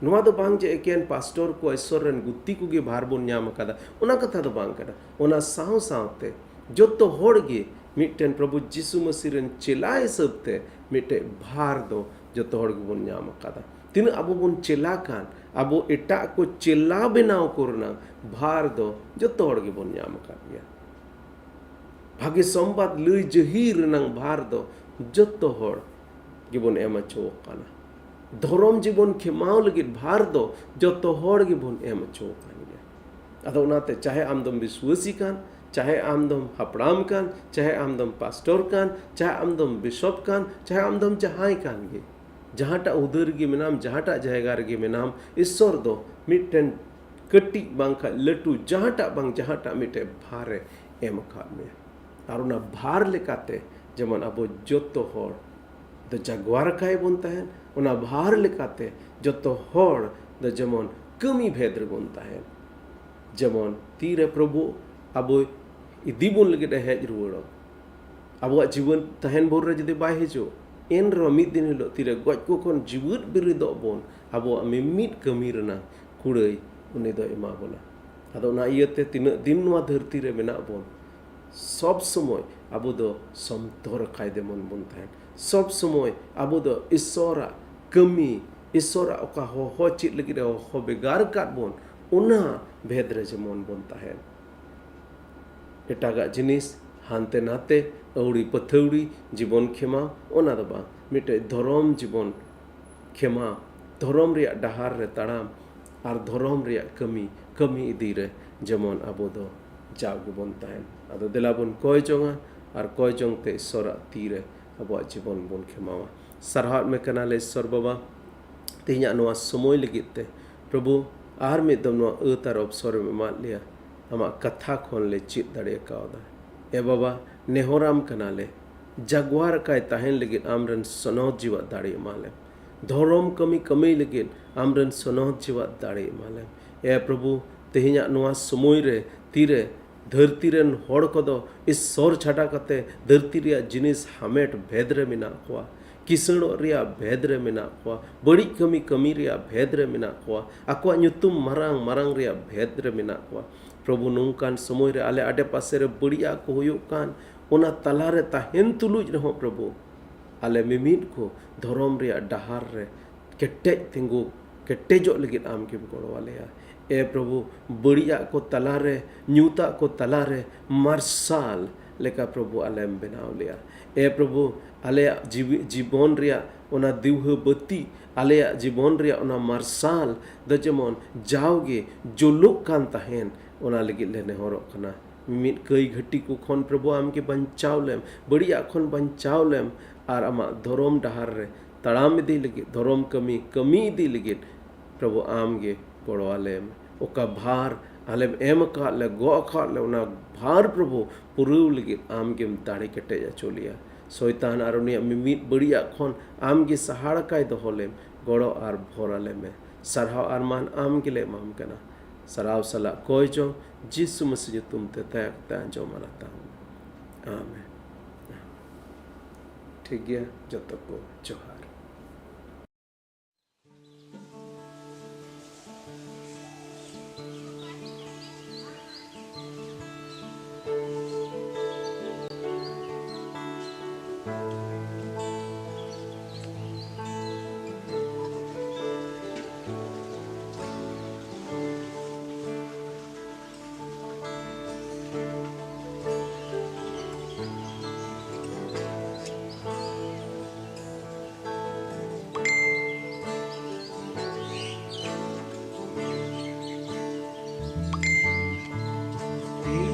ᱱᱚᱣᱟ ᱫᱚ ᱵᱟᱝ ᱡᱮ ᱮᱠᱮᱱ ᱯᱟᱥᱴᱚᱨ ᱠᱚ, ᱤᱥᱚᱨ ᱨᱮᱱ ᱜᱩᱛᱤ ᱠᱚᱜᱮ ᱵᱷᱟᱨ ᱵᱚᱱ ᱧᱟᱢ ᱟᱠᱟᱫᱟ, ᱚᱱᱟ ᱠᱟᱛᱷᱟ ᱫᱚ ᱵᱟᱝ ᱠᱟᱱᱟ᱾ ᱚᱱᱟ ᱥᱟᱶ ᱥᱟᱶᱛᱮ ᱡᱚᱛᱚ ᱦᱚᱲ ᱜᱮ ᱢᱤᱫᱴᱮᱱ ᱯᱨᱚᱵᱷᱩ ᱡᱤᱥᱩ ᱢᱟᱹᱥᱤ ᱨᱮᱱ ᱪᱮᱞᱟ ᱦᱤᱥᱟᱹᱵ ᱛᱮ ᱢᱤᱫᱴᱮᱡ ᱵᱷᱟᱨ ᱫᱚ ᱡᱚᱛᱚ ᱦᱚᱲ ᱜᱮᱵᱚᱱ ᱧᱟᱢ ᱟᱠᱟᱫᱟ᱾ ᱛᱤᱱᱟᱹᱜ ᱟᱵᱚ ᱵᱚᱱ ᱪᱮᱞᱟ ᱠᱟᱱ, ᱟᱵᱚ ᱮᱴᱟᱜ ᱠᱚ ᱪᱮᱞᱟ ᱵᱮᱱᱟᱣ ᱠᱚ ᱨᱮᱱᱟᱜ ᱵᱷᱟᱨ ᱫᱚ ᱡᱚᱛᱚ ᱦᱚᱲ ᱜᱮᱵᱚᱱ ᱧᱟᱢ ᱟᱠᱟᱫ ᱜᱮᱭᱟ᱾ ᱵᱷᱟᱜᱮ ᱥᱚᱢᱵᱟᱫ ᱞᱟᱹᱭ ᱡᱟᱹᱦᱤᱨ ᱨᱮᱱᱟᱜ ᱵᱷᱟᱨ ᱫᱚ ᱡᱚᱛᱚ ᱦᱚᱲ ᱜᱮᱵᱚᱱ ᱮᱢ ᱦᱚᱪᱚ ᱠᱟᱱᱟ᱾ ᱫᱷᱚᱨᱚᱢ ᱡᱤᱵᱚᱱ ᱠᱷᱮᱢᱟᱣ ᱞᱟᱹᱜᱤᱫ ᱵᱷᱟᱨ ᱫᱚ ᱡᱚᱛᱚ ᱦᱚᱲ ᱜᱮᱵᱚᱱ ᱮᱢ ᱦᱚᱪᱚ ᱠᱟᱱ ᱜᱮᱭᱟ᱾ ᱟᱫᱚ ᱚᱱᱟᱛᱮ ᱪᱟᱦᱮ ᱟᱢ ᱫᱚᱢ ᱵᱤᱥᱣᱟᱹᱥᱤ ᱠᱟᱱ, ᱪᱟᱦᱮ ᱟᱢ ᱫᱚᱢ ᱦᱟᱯᱲᱟᱢ ᱠᱟᱱ, ᱪᱟᱦᱮ ᱟᱢ ᱫᱚᱢ ᱯᱟᱥᱴᱚᱨ ᱠᱟᱱ, ᱪᱟᱦᱮ ᱟᱢ ᱫᱚᱢ ᱵᱤᱥᱚᱯ ᱠᱟᱱ, ᱪᱟᱦᱮ ᱟᱢ ᱫᱚᱢ ᱡᱟᱦᱟᱸᱭ ᱠᱟᱱ ᱜᱮ, ᱡᱟᱦᱟᱸᱴᱟᱜ ᱦᱩᱫᱟᱹ ᱨᱮᱜᱮ ᱢᱮᱱᱟᱢ, ᱡᱟᱦᱟᱸᱴᱟᱜ ᱡᱟᱭᱜᱟ ᱨᱮᱜᱮ ᱢᱮᱱᱟᱢ, ᱤᱥᱥᱚᱨ ᱫᱚ ᱢᱤᱫᱴᱮᱱ ᱠᱟᱹᱴᱤᱡ ᱵᱟᱝᱠᱷᱟᱡ ᱞᱟᱹᱴᱩ ᱡᱟᱦᱟᱸᱴᱟᱜ ᱵᱟᱝ ᱡᱟᱦᱟᱸᱴᱟᱜ ᱢᱤᱫᱴᱮᱡ ᱵᱷᱟᱨ ᱮ ᱮᱢ ᱟᱠᱟᱫ ᱢᱮᱭᱟ᱾ ᱟᱨ ᱚᱱᱟ ᱵᱷᱟᱨ ᱞᱮᱠᱟᱛᱮ ᱡᱮᱢᱚᱱ ᱟᱵᱚ ᱡᱚᱛᱚ ᱦᱚᱲ ᱫᱚ ᱡᱟᱜᱣᱟᱨ ᱟᱠᱟᱭ ᱵᱚᱱ ᱛᱟᱦᱮᱱ, ᱚᱱᱟ ᱵᱷᱟᱨ ᱞᱮᱠᱟᱛᱮ ᱡᱚᱛᱚ ᱦᱚᱲ ᱫᱚ ᱡᱮᱢᱚᱱ ᱠᱟᱹᱢᱤ ᱵᱷᱮᱫ ᱨᱮᱵᱚᱱ ᱛᱟᱦᱮᱱ᱾ ᱡᱮᱢᱚᱱ ᱛᱤᱨᱮ ᱯᱨᱚᱵᱷᱩ ᱟᱵᱚ ᱤᱫᱤ ᱵᱚᱱ ᱞᱟᱹᱜᱤᱫ ᱮ ᱦᱮᱡ ᱨᱩᱣᱟᱹᱲᱚᱜ, ᱟᱵᱚᱣᱟᱜ ᱡᱤᱵᱚᱱ ᱛᱟᱦᱮᱱ ᱵᱷᱳᱨ ᱨᱮ ᱡᱩᱫᱤ ᱵᱟᱭ ᱦᱤᱡᱩᱜ, ᱮᱱ ᱨᱮᱦᱚᱸ ᱢᱤᱫ ᱫᱤᱱ ᱦᱤᱞᱳᱜ ᱛᱤᱨᱮ ᱜᱚᱡ ᱠᱚ ᱠᱷᱚᱱ ᱡᱤᱣᱤᱫ ᱵᱮᱨᱮᱫᱚᱜ ᱵᱚᱱ, ᱟᱵᱚᱣᱟᱜ ᱢᱤᱢᱤᱫ ᱠᱟᱹᱢᱤ ᱨᱮᱱᱟᱜ ᱠᱩᱲᱟᱹᱭ ᱩᱱᱤ ᱫᱚᱭ ᱮᱢᱟ ᱵᱚᱱᱟ᱾ ᱟᱫᱚ ᱚᱱᱟ ᱤᱭᱟᱹᱛᱮ ᱛᱤᱱᱟᱹᱜ ᱫᱤᱱ ᱱᱚᱣᱟ ᱫᱷᱟᱹᱨᱛᱤ ᱨᱮ ᱢᱮᱱᱟᱜ ᱵᱚᱱ, ᱥᱚᱵ ᱥᱚᱢᱚᱭ ᱟᱵᱚ ᱫᱚ ᱥᱚᱱᱛᱚᱨ ᱟᱠᱟᱭ ᱡᱮᱢᱚᱱ ᱵᱚᱱ ᱛᱟᱦᱮᱱ᱾ ᱥᱚᱵ ᱥᱚᱢᱚᱭ ᱟᱵᱚ ᱫᱚ ᱤᱥᱥᱚᱨᱟᱜ ᱠᱟᱹᱢᱤ, ᱤᱥᱥᱚᱨᱟᱜ ᱚᱠᱟ ᱦᱚᱦᱚ ᱪᱮᱫ ᱞᱟᱹᱜᱤᱫ ᱮ ᱦᱚᱦᱚ ᱵᱷᱮᱜᱟᱨ ᱟᱠᱟᱫ ᱵᱚᱱ, ᱚᱱᱟ ᱵᱷᱮᱫ ᱨᱮ ᱡᱮᱢᱚᱱ ᱵᱚᱱ ᱛᱟᱦᱮᱱ᱾ ᱮᱴᱟᱜᱟᱜ ᱡᱤᱱᱤᱥ ᱦᱟᱱᱛᱮ ᱱᱟᱛᱮ ᱟᱹᱣᱲᱤ ᱯᱟᱹᱛᱷᱟᱹᱣᱲᱤ ᱡᱤᱵᱚᱱ ᱠᱷᱮᱢᱟᱣ, ᱚᱱᱟ ᱫᱚ ᱵᱟᱝ, ᱢᱤᱫᱴᱮᱡ ᱫᱷᱚᱨᱚᱢ ᱡᱤᱵᱚᱱ ᱠᱷᱮᱢᱟᱣ, ᱫᱷᱚᱨᱚᱢ ᱨᱮᱭᱟᱜ ᱰᱟᱦᱟᱨ ᱨᱮ ᱛᱟᱲᱟᱢ ᱟᱨ ᱫᱷᱚᱨᱚᱢ ᱨᱮᱭᱟᱜ ᱠᱟᱹᱢᱤ ᱠᱟᱹᱢᱤ ᱤᱫᱤ ᱨᱮ ᱡᱮᱢᱚᱱ ᱟᱵᱚ ᱫᱚ ᱡᱟᱣ ᱜᱮᱵᱚᱱ ᱛᱟᱦᱮᱱ᱾ ᱟᱫᱚ ᱫᱮᱞᱟ ᱵᱚᱱ ᱠᱚᱭ ᱡᱚᱝᱟ ᱟᱨ ᱠᱚᱭ ᱡᱚᱝ ᱛᱮ ᱤᱥᱚᱨᱟᱜ ᱛᱤ ᱨᱮ ᱟᱵᱚᱣᱟᱜ ᱡᱤᱵᱚᱱ ᱵᱚᱱ ᱠᱷᱮᱢᱟᱣᱟ᱾ ᱥᱟᱨᱦᱟᱣᱮᱫ ᱢᱮ ᱠᱟᱱᱟᱞᱮ ᱤᱥᱚᱨ ᱵᱟᱵᱟ, ᱛᱮᱦᱮᱧᱟᱜ ᱱᱚᱣᱟ ᱥᱚᱢᱚᱭ ᱞᱟᱹᱜᱤᱫ ᱛᱮ᱾ ᱯᱨᱚᱵᱷᱩ, ᱟᱨ ᱢᱤᱫ ᱫᱚᱢ ᱱᱚᱣᱟ ᱟᱹᱛ ᱟᱨ ᱚᱵᱥᱚᱨ ᱮᱢ ᱮᱢᱟᱫ ᱞᱮᱭᱟ, ᱟᱢᱟᱜ ᱠᱟᱛᱷᱟ ᱠᱷᱚᱱ ᱞᱮ ᱪᱮᱫ ᱫᱟᱲᱮ ᱠᱟᱣᱫᱟ᱾ ᱮ ᱵᱟᱵᱟ, ᱱᱮᱦᱚᱨᱟᱢ ᱠᱟᱱᱟᱞᱮ, ᱡᱟᱜᱣᱟᱨ ᱠᱟᱭ ᱛᱟᱦᱮᱱ ᱞᱟᱹᱜᱤᱫ ᱟᱢᱨᱮᱱ ᱥᱚᱱᱚᱛ ᱡᱤᱣᱟᱜ ᱫᱟᱲᱮ ᱮᱢᱟᱞᱮᱢ᱾ ᱫᱷᱚᱨᱚᱢ ᱠᱟᱹᱢᱤ ᱠᱟᱹᱢᱤ ᱞᱟᱹᱜᱤᱫ ᱟᱢᱨᱮᱱ ᱥᱚᱱᱚᱛ ᱡᱤᱣᱟᱜ ᱫᱟᱲᱮ ᱮᱢᱟᱞᱮᱢ᱾ ᱮ ᱯᱨᱚᱵᱷᱩ, ᱛᱮᱦᱮᱧᱟᱜ ᱱᱚᱣᱟ ᱥᱚᱢᱚᱭ ᱨᱮ ᱛᱤᱨᱮ ᱫᱷᱟᱹᱨᱛᱤ ᱨᱮᱱ ᱦᱚᱲ ᱠᱚᱫᱚ ᱤᱥᱥᱚᱨ ᱪᱷᱟᱰᱟ ᱠᱟᱛᱮ ᱫᱷᱟᱹᱨᱛᱤ ᱨᱮᱭᱟᱜ ᱡᱤᱱᱤᱥ ᱦᱟᱢᱮᱴ ᱵᱷᱮᱫ ᱨᱮ ᱢᱮᱱᱟᱜ ᱠᱚᱣᱟ, ᱠᱤᱥᱟᱹᱬᱚᱜ ᱨᱮᱭᱟᱜ ᱵᱷᱮᱫ ᱨᱮ ᱢᱮᱱᱟᱜ ᱠᱚᱣᱟ, ᱵᱟᱹᱲᱤᱡ ᱠᱟᱹᱢᱤ ᱠᱟᱹᱢᱤ ᱨᱮᱭᱟᱜ ᱵᱷᱮᱫ ᱨᱮ ᱢᱮᱱᱟᱜ ᱠᱚᱣᱟ, ᱟᱠᱚᱣᱟᱜ ᱧᱩᱛᱩᱢ ᱢᱟᱨᱟᱝ ᱢᱟᱨᱟᱝ ᱨᱮᱭᱟᱜ ᱵᱷᱮᱫ ᱨᱮ ᱢᱮᱱᱟᱜ ᱠᱚᱣᱟ᱾ ᱯᱨᱚᱵᱷᱩ, ᱱᱚᱝᱠᱟᱱ ᱥᱚᱢᱚᱭ ᱨᱮ ᱟᱞᱮ ᱟᱰᱮ ᱯᱟᱥᱮ ᱨᱮ ᱵᱟᱹᱲᱤᱡᱟᱜ ᱠᱚ ᱦᱩᱭᱩᱜ ᱠᱟᱱ, ᱚᱱᱟ ᱛᱟᱞᱟᱨᱮ ᱛᱟᱦᱮᱱ ᱛᱩᱞᱩᱡ ᱨᱮᱦᱚᱸ ᱯᱨᱚᱵᱷᱩ, ᱟᱞᱮ ᱢᱤᱢᱤᱫ ᱠᱚ ᱫᱷᱚᱨᱚᱢ ᱨᱮᱭᱟᱜ ᱰᱟᱦᱟᱨ ᱨᱮ ᱠᱮᱴᱮᱡ ᱛᱤᱸᱜᱩ ᱠᱮᱴᱮᱡᱚᱜ ᱞᱟᱹᱜᱤᱫ ᱟᱢ ᱜᱮᱢ ᱜᱚᱲᱚ ᱟᱞᱮᱭᱟ᱾ ᱮ ᱯᱨᱚᱵᱷᱩ, ᱵᱟᱹᱲᱤᱡᱟᱜ ᱠᱚ ᱛᱟᱞᱟᱨᱮ, ᱧᱩᱛᱟᱜ ᱠᱚ ᱛᱟᱞᱟᱨᱮ ᱢᱟᱨᱥᱟᱞ ᱞᱮᱠᱟ ᱯᱨᱚᱵᱷᱩ ᱟᱞᱮᱢ ᱵᱮᱱᱟᱣ ᱞᱮᱭᱟ᱾ ᱮ ᱯᱨᱚᱵᱷᱩ, ᱟᱞᱮᱭᱟᱜ ᱡᱤᱣᱤ, ᱡᱤᱵᱚᱱ ᱨᱮᱭᱟᱜ ᱚᱱᱟ ᱫᱤᱣᱦᱟᱹ ᱵᱟᱹᱛᱤ, ᱟᱞᱮᱭᱟᱜ ᱡᱤᱵᱚᱱ ᱨᱮᱭᱟᱜ ᱚᱱᱟ ᱢᱟᱨᱥᱟᱞ ᱫᱚ ᱡᱮᱢᱚᱱ ᱡᱟᱣᱜᱮ ᱡᱩᱞᱩᱜ ᱠᱟᱱ ᱛᱟᱦᱮᱱ, ᱚᱱᱟ ᱞᱟᱹᱜᱤᱫ ᱞᱮ ᱱᱮᱦᱚᱨᱚᱜ ᱠᱟᱱᱟ᱾ ᱢᱤᱢᱤᱫ ᱠᱟᱹᱭ ᱜᱷᱟᱹᱴᱤ ᱠᱚ ᱠᱷᱚᱱ ᱯᱨᱚᱵᱷᱩ ᱟᱢ ᱜᱮ ᱵᱟᱧᱪᱟᱣ ᱞᱮᱢ, ᱵᱟᱹᱲᱤᱡᱟᱜ ᱠᱷᱚᱱ ᱵᱟᱧᱪᱟᱣ ᱞᱮᱢ, ᱟᱨ ᱟᱢᱟᱜ ᱫᱷᱚᱨᱚᱢ ᱰᱟᱦᱟᱨ ᱨᱮ ᱛᱟᱲᱟᱢ ᱤᱫᱤ ᱞᱟᱹᱜᱤᱫ, ᱫᱷᱚᱨᱚᱢ ᱠᱟᱹᱢᱤ ᱠᱟᱹᱢᱤ ᱤᱫᱤ ᱞᱟᱹᱜᱤᱫ ᱯᱨᱚᱵᱷᱩ ᱟᱢ ᱜᱮ ᱜᱚᱲᱚ ᱟᱞᱮ ᱢᱮ᱾ ᱚᱠᱟ ᱵᱷᱟᱨ ᱟᱞᱮᱢ ᱮᱢ ᱟᱠᱟᱫ ᱞᱮ, ᱜᱚᱜ ᱟᱠᱟᱫ ᱞᱮ, ᱚᱱᱟ ᱵᱷᱟᱨ ᱯᱨᱚᱵᱷᱩ ᱯᱩᱨᱟᱹᱣ ᱞᱟᱹᱜᱤᱫ ᱟᱢ ᱜᱮᱢ ᱫᱟᱲᱮ ᱠᱮᱴᱮᱡ ᱦᱚᱪᱚ ᱞᱮᱭᱟ᱾ ᱥᱚᱭᱛᱟᱱ ᱟᱨ ᱩᱱᱤᱭᱟᱜ ᱢᱤᱢᱤᱫ ᱵᱟᱹᱲᱤᱡᱟᱜ ᱠᱷᱚᱱ ᱟᱢ ᱜᱮ ᱥᱟᱦᱟᱲ ᱠᱟᱭ ᱫᱚᱦᱚ ᱞᱮᱢ, ᱜᱚᱲᱚ ᱟᱨ ᱵᱷᱚᱨ ᱟᱞᱮ ᱢᱮ᱾ ᱥᱟᱨᱦᱟᱣ ᱟᱨ ᱢᱟᱱ ᱟᱢ ᱜᱮᱞᱮ ᱮᱢᱟᱢ ᱠᱟᱱᱟ᱾ ᱥᱟᱨᱦᱟᱣ ᱥᱟᱞᱟᱜ ᱠᱚᱭ ᱡᱚᱝ ᱡᱤᱥᱩ ᱢᱟᱹᱥᱤ ᱧᱩᱛᱩᱢ ᱛᱮ ᱫᱟᱭᱟ ᱠᱟᱛᱮ ᱟᱸᱡᱚᱢ ᱟᱞᱮ ᱛᱟᱢ᱾ ᱟᱢᱮᱱ᱾ ᱴᱷᱤᱠ ᱜᱮᱭᱟ, ᱡᱚᱛᱚ ᱠᱚ ᱡᱚᱦᱟᱨ᱾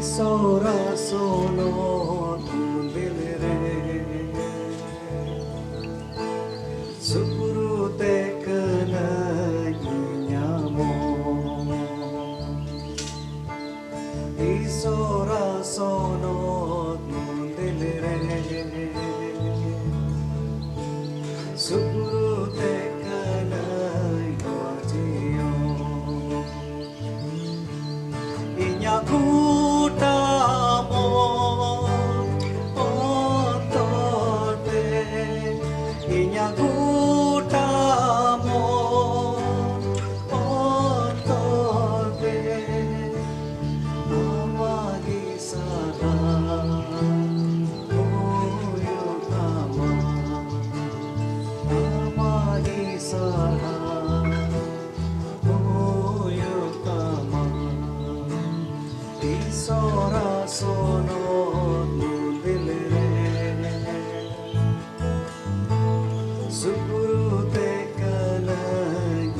ᱥᱚᱨᱟ ᱥᱚᱱᱚᱛ ᱢᱚᱱᱫᱤᱨ ᱨᱮ ᱥᱩᱯᱨᱩ ᱛᱮ ᱠᱟᱹᱱᱟᱹᱧ ᱧᱟᱢᱚᱜ᱾ ᱤᱥᱚᱨᱟ ᱥᱚᱱᱚᱛ ᱢᱚᱱᱫᱤᱨ ᱨᱮ ᱥᱩᱯᱨᱩ ᱛᱮ ᱠᱟᱹᱱᱟᱹᱧ ᱱᱚᱣᱟ ᱡᱤᱭᱚᱱ᱾ ᱤᱧᱟᱜ ᱜᱚᱴᱟ ᱢᱚᱱ ᱚᱱᱛᱚᱨ ᱛᱮ, ᱤᱧᱟᱜ ᱜᱚᱴᱟ ᱢᱚᱱ ᱚᱱᱛᱚᱨ ᱛᱮ, ᱟᱢᱟᱜ ᱜᱮ ᱥᱟᱨᱦᱟᱣ ᱦᱩᱭᱩᱜ ᱛᱟᱢᱟ, ᱟᱢᱟᱜ ᱜᱮ ᱥᱟᱨᱦᱟᱣ ᱦᱩᱭᱩᱜ ᱛᱟᱢᱟ᱾ ᱤᱥᱚᱨᱟ ᱥᱚᱱᱚᱛ ᱢᱚᱱᱫᱤᱨ ᱨᱮ ᱥᱩᱯᱨᱩ ᱛᱮ ᱠᱟᱹᱱᱟᱹᱧ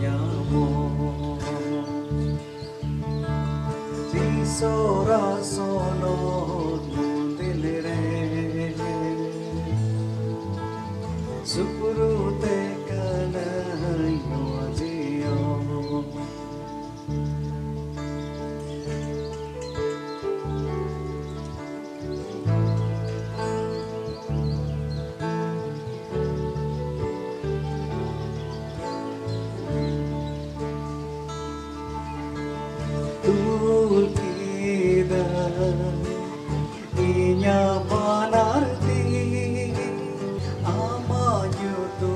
ᱧᱟᱢᱚᱜ᱾ ᱤᱥᱚᱨᱟ ᱥᱚᱱᱚᱛ ᱢᱚᱱᱫᱤᱨ ᱨᱮ ᱥᱩᱯᱨᱩ ᱛᱮ ᱠᱟᱹᱱᱟᱹᱧ ᱱᱚᱣᱟ ᱡᱤᱭᱚᱱ᱾ ᱛᱩᱞ ᱠᱮᱫᱟ ᱤᱧᱟᱜ ᱵᱟᱱᱟᱨ ᱛᱤ ᱟᱢᱟᱜ ᱧᱩᱛᱩᱢ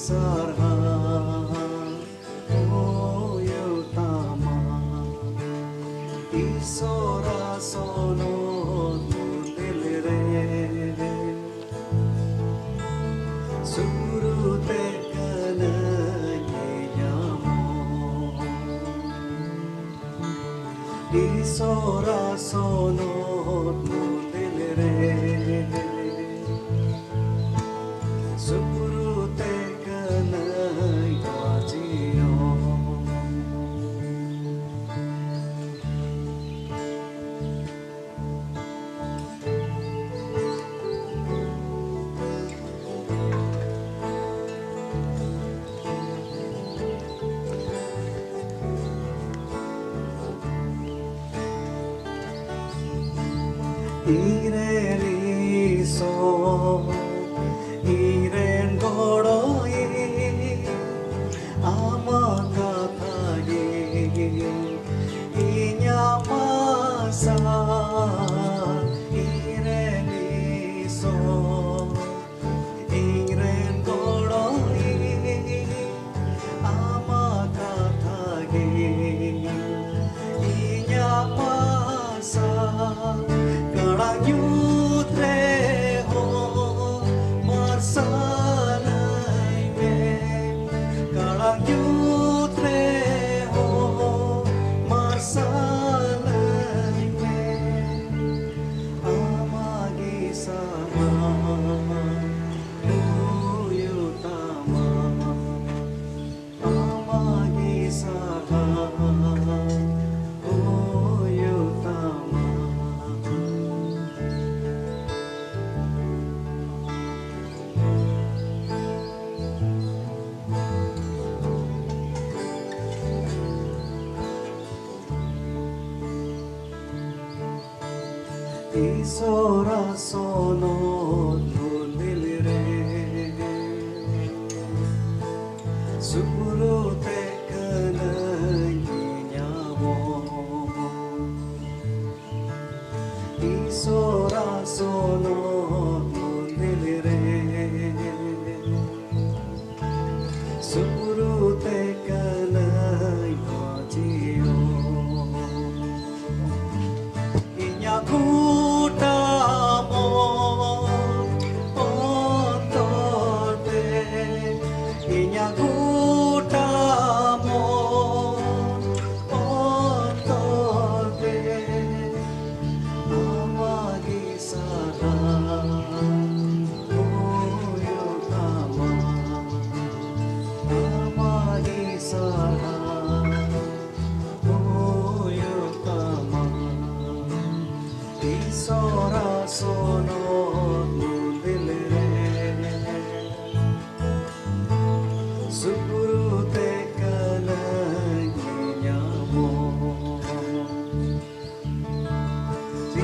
ᱥᱟᱨᱦᱟᱣ ᱦᱩᱭᱩᱜ ᱛᱟᱢᱟ᱾ ᱤᱥᱚᱨᱟ ᱥᱚᱱᱚᱛ ᱢᱩᱫᱤᱞ ᱨᱮ ᱥᱩᱨᱩᱛᱮ ᱠᱟᱹᱱᱟᱹᱧ ᱧᱟᱢᱚᱜ᱾ ᱤᱥᱚᱨᱟ ᱥᱚᱱᱚᱛ ᱢᱩᱫᱤᱞ ᱨᱮ ᱥᱩᱨᱩᱛᱮ ᱠᱟᱹᱱᱟᱹᱧ ᱵᱟᱡᱤᱭᱚ᱾ ᱤᱧᱨᱮᱱ ᱤᱥᱚᱨ, ᱤᱧᱨᱮᱱ ᱜᱚᱲᱚᱭᱤᱡ, ᱟᱢᱟᱜ ᱠᱟᱛᱷᱟ ᱜᱮ ᱤᱧᱟᱜ ᱟᱥᱟ᱾ ᱤᱧᱨᱮᱱ ᱤᱥᱚᱨ, ᱤᱧᱨᱮᱱ ᱜᱚᱲᱚᱭᱤᱡ, ᱟᱢᱟᱜ ᱠᱟᱛᱷᱟ ᱜᱮ ᱤᱧᱟᱜ ᱟᱥᱟ᱾ ᱠᱟᱲᱟ ᱧᱩᱛ ᱨᱮᱦᱚᱸ ᱢᱟᱨᱥᱟᱞᱟᱹᱧ ᱢᱮ, ᱠᱟᱲᱟ ᱧᱩᱛ ᱨᱮᱦᱚᱸ ᱢᱟᱨᱥᱟᱞᱟᱹᱧ ᱢᱮ᱾ ᱟᱢᱟᱜ ᱜᱮ ᱥᱟᱨᱦᱟᱣ ᱦᱩᱭᱩᱜ ᱛᱟᱢᱟ, ᱟᱢᱟᱜ ᱜᱮ ᱥᱟᱨᱦᱟᱣ ᱦᱩᱭᱩᱜ ᱛᱟᱢᱟ᱾ ᱤᱥᱚᱨᱟ ᱥᱚᱱᱚᱛ ᱢᱩᱫᱤᱞ ᱨᱮ ᱥᱩᱨᱩᱛᱮ ᱠᱟᱹᱱᱟᱹᱧ ᱧᱟᱢᱚᱜ᱾ ᱤᱥᱚᱨᱟ ᱥᱚᱱᱚᱛ ᱢᱩᱫᱤᱞ ᱨᱮ ᱥᱩᱨᱩ ᱛᱮ ᱠᱟᱹᱱᱟᱹᱧ ᱡᱤᱭᱚᱱ᱾ ᱤᱧᱟᱹᱜ ᱜᱚᱴᱟ ᱢᱚᱱ ᱚᱱᱛᱚᱨ ᱛᱮ, ᱤᱧᱟᱹᱜ ᱜᱚᱴᱟ ᱢᱚᱱ ᱚᱱᱛᱚᱨ ᱛᱮ ᱟᱢᱟᱜ ᱜᱮ ᱥᱟᱨᱦᱟᱣ ᱦᱩᱭᱩᱜ ᱛᱟᱢᱟ, ᱟᱢᱟᱜ ᱜᱮ ᱥᱟᱨᱦᱟᱣ ᱦᱩᱭᱩᱜ ᱛᱟᱢᱟ᱾ ᱤᱥᱚᱨᱟ ᱥᱚᱱᱚᱛ ᱢᱚᱱᱫᱤᱞ ᱨᱮ ᱥᱩᱯᱩᱨᱩ ᱛᱮ ᱠᱟᱹᱱᱟᱹᱧ ᱧᱟᱢᱚᱜ᱾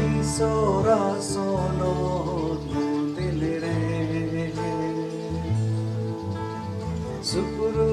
ᱤᱥᱚᱨᱟ ᱥᱚᱱᱚᱛ ᱢᱚᱱᱫᱤᱞ ᱨᱮ ᱥᱩᱯᱩᱨᱩ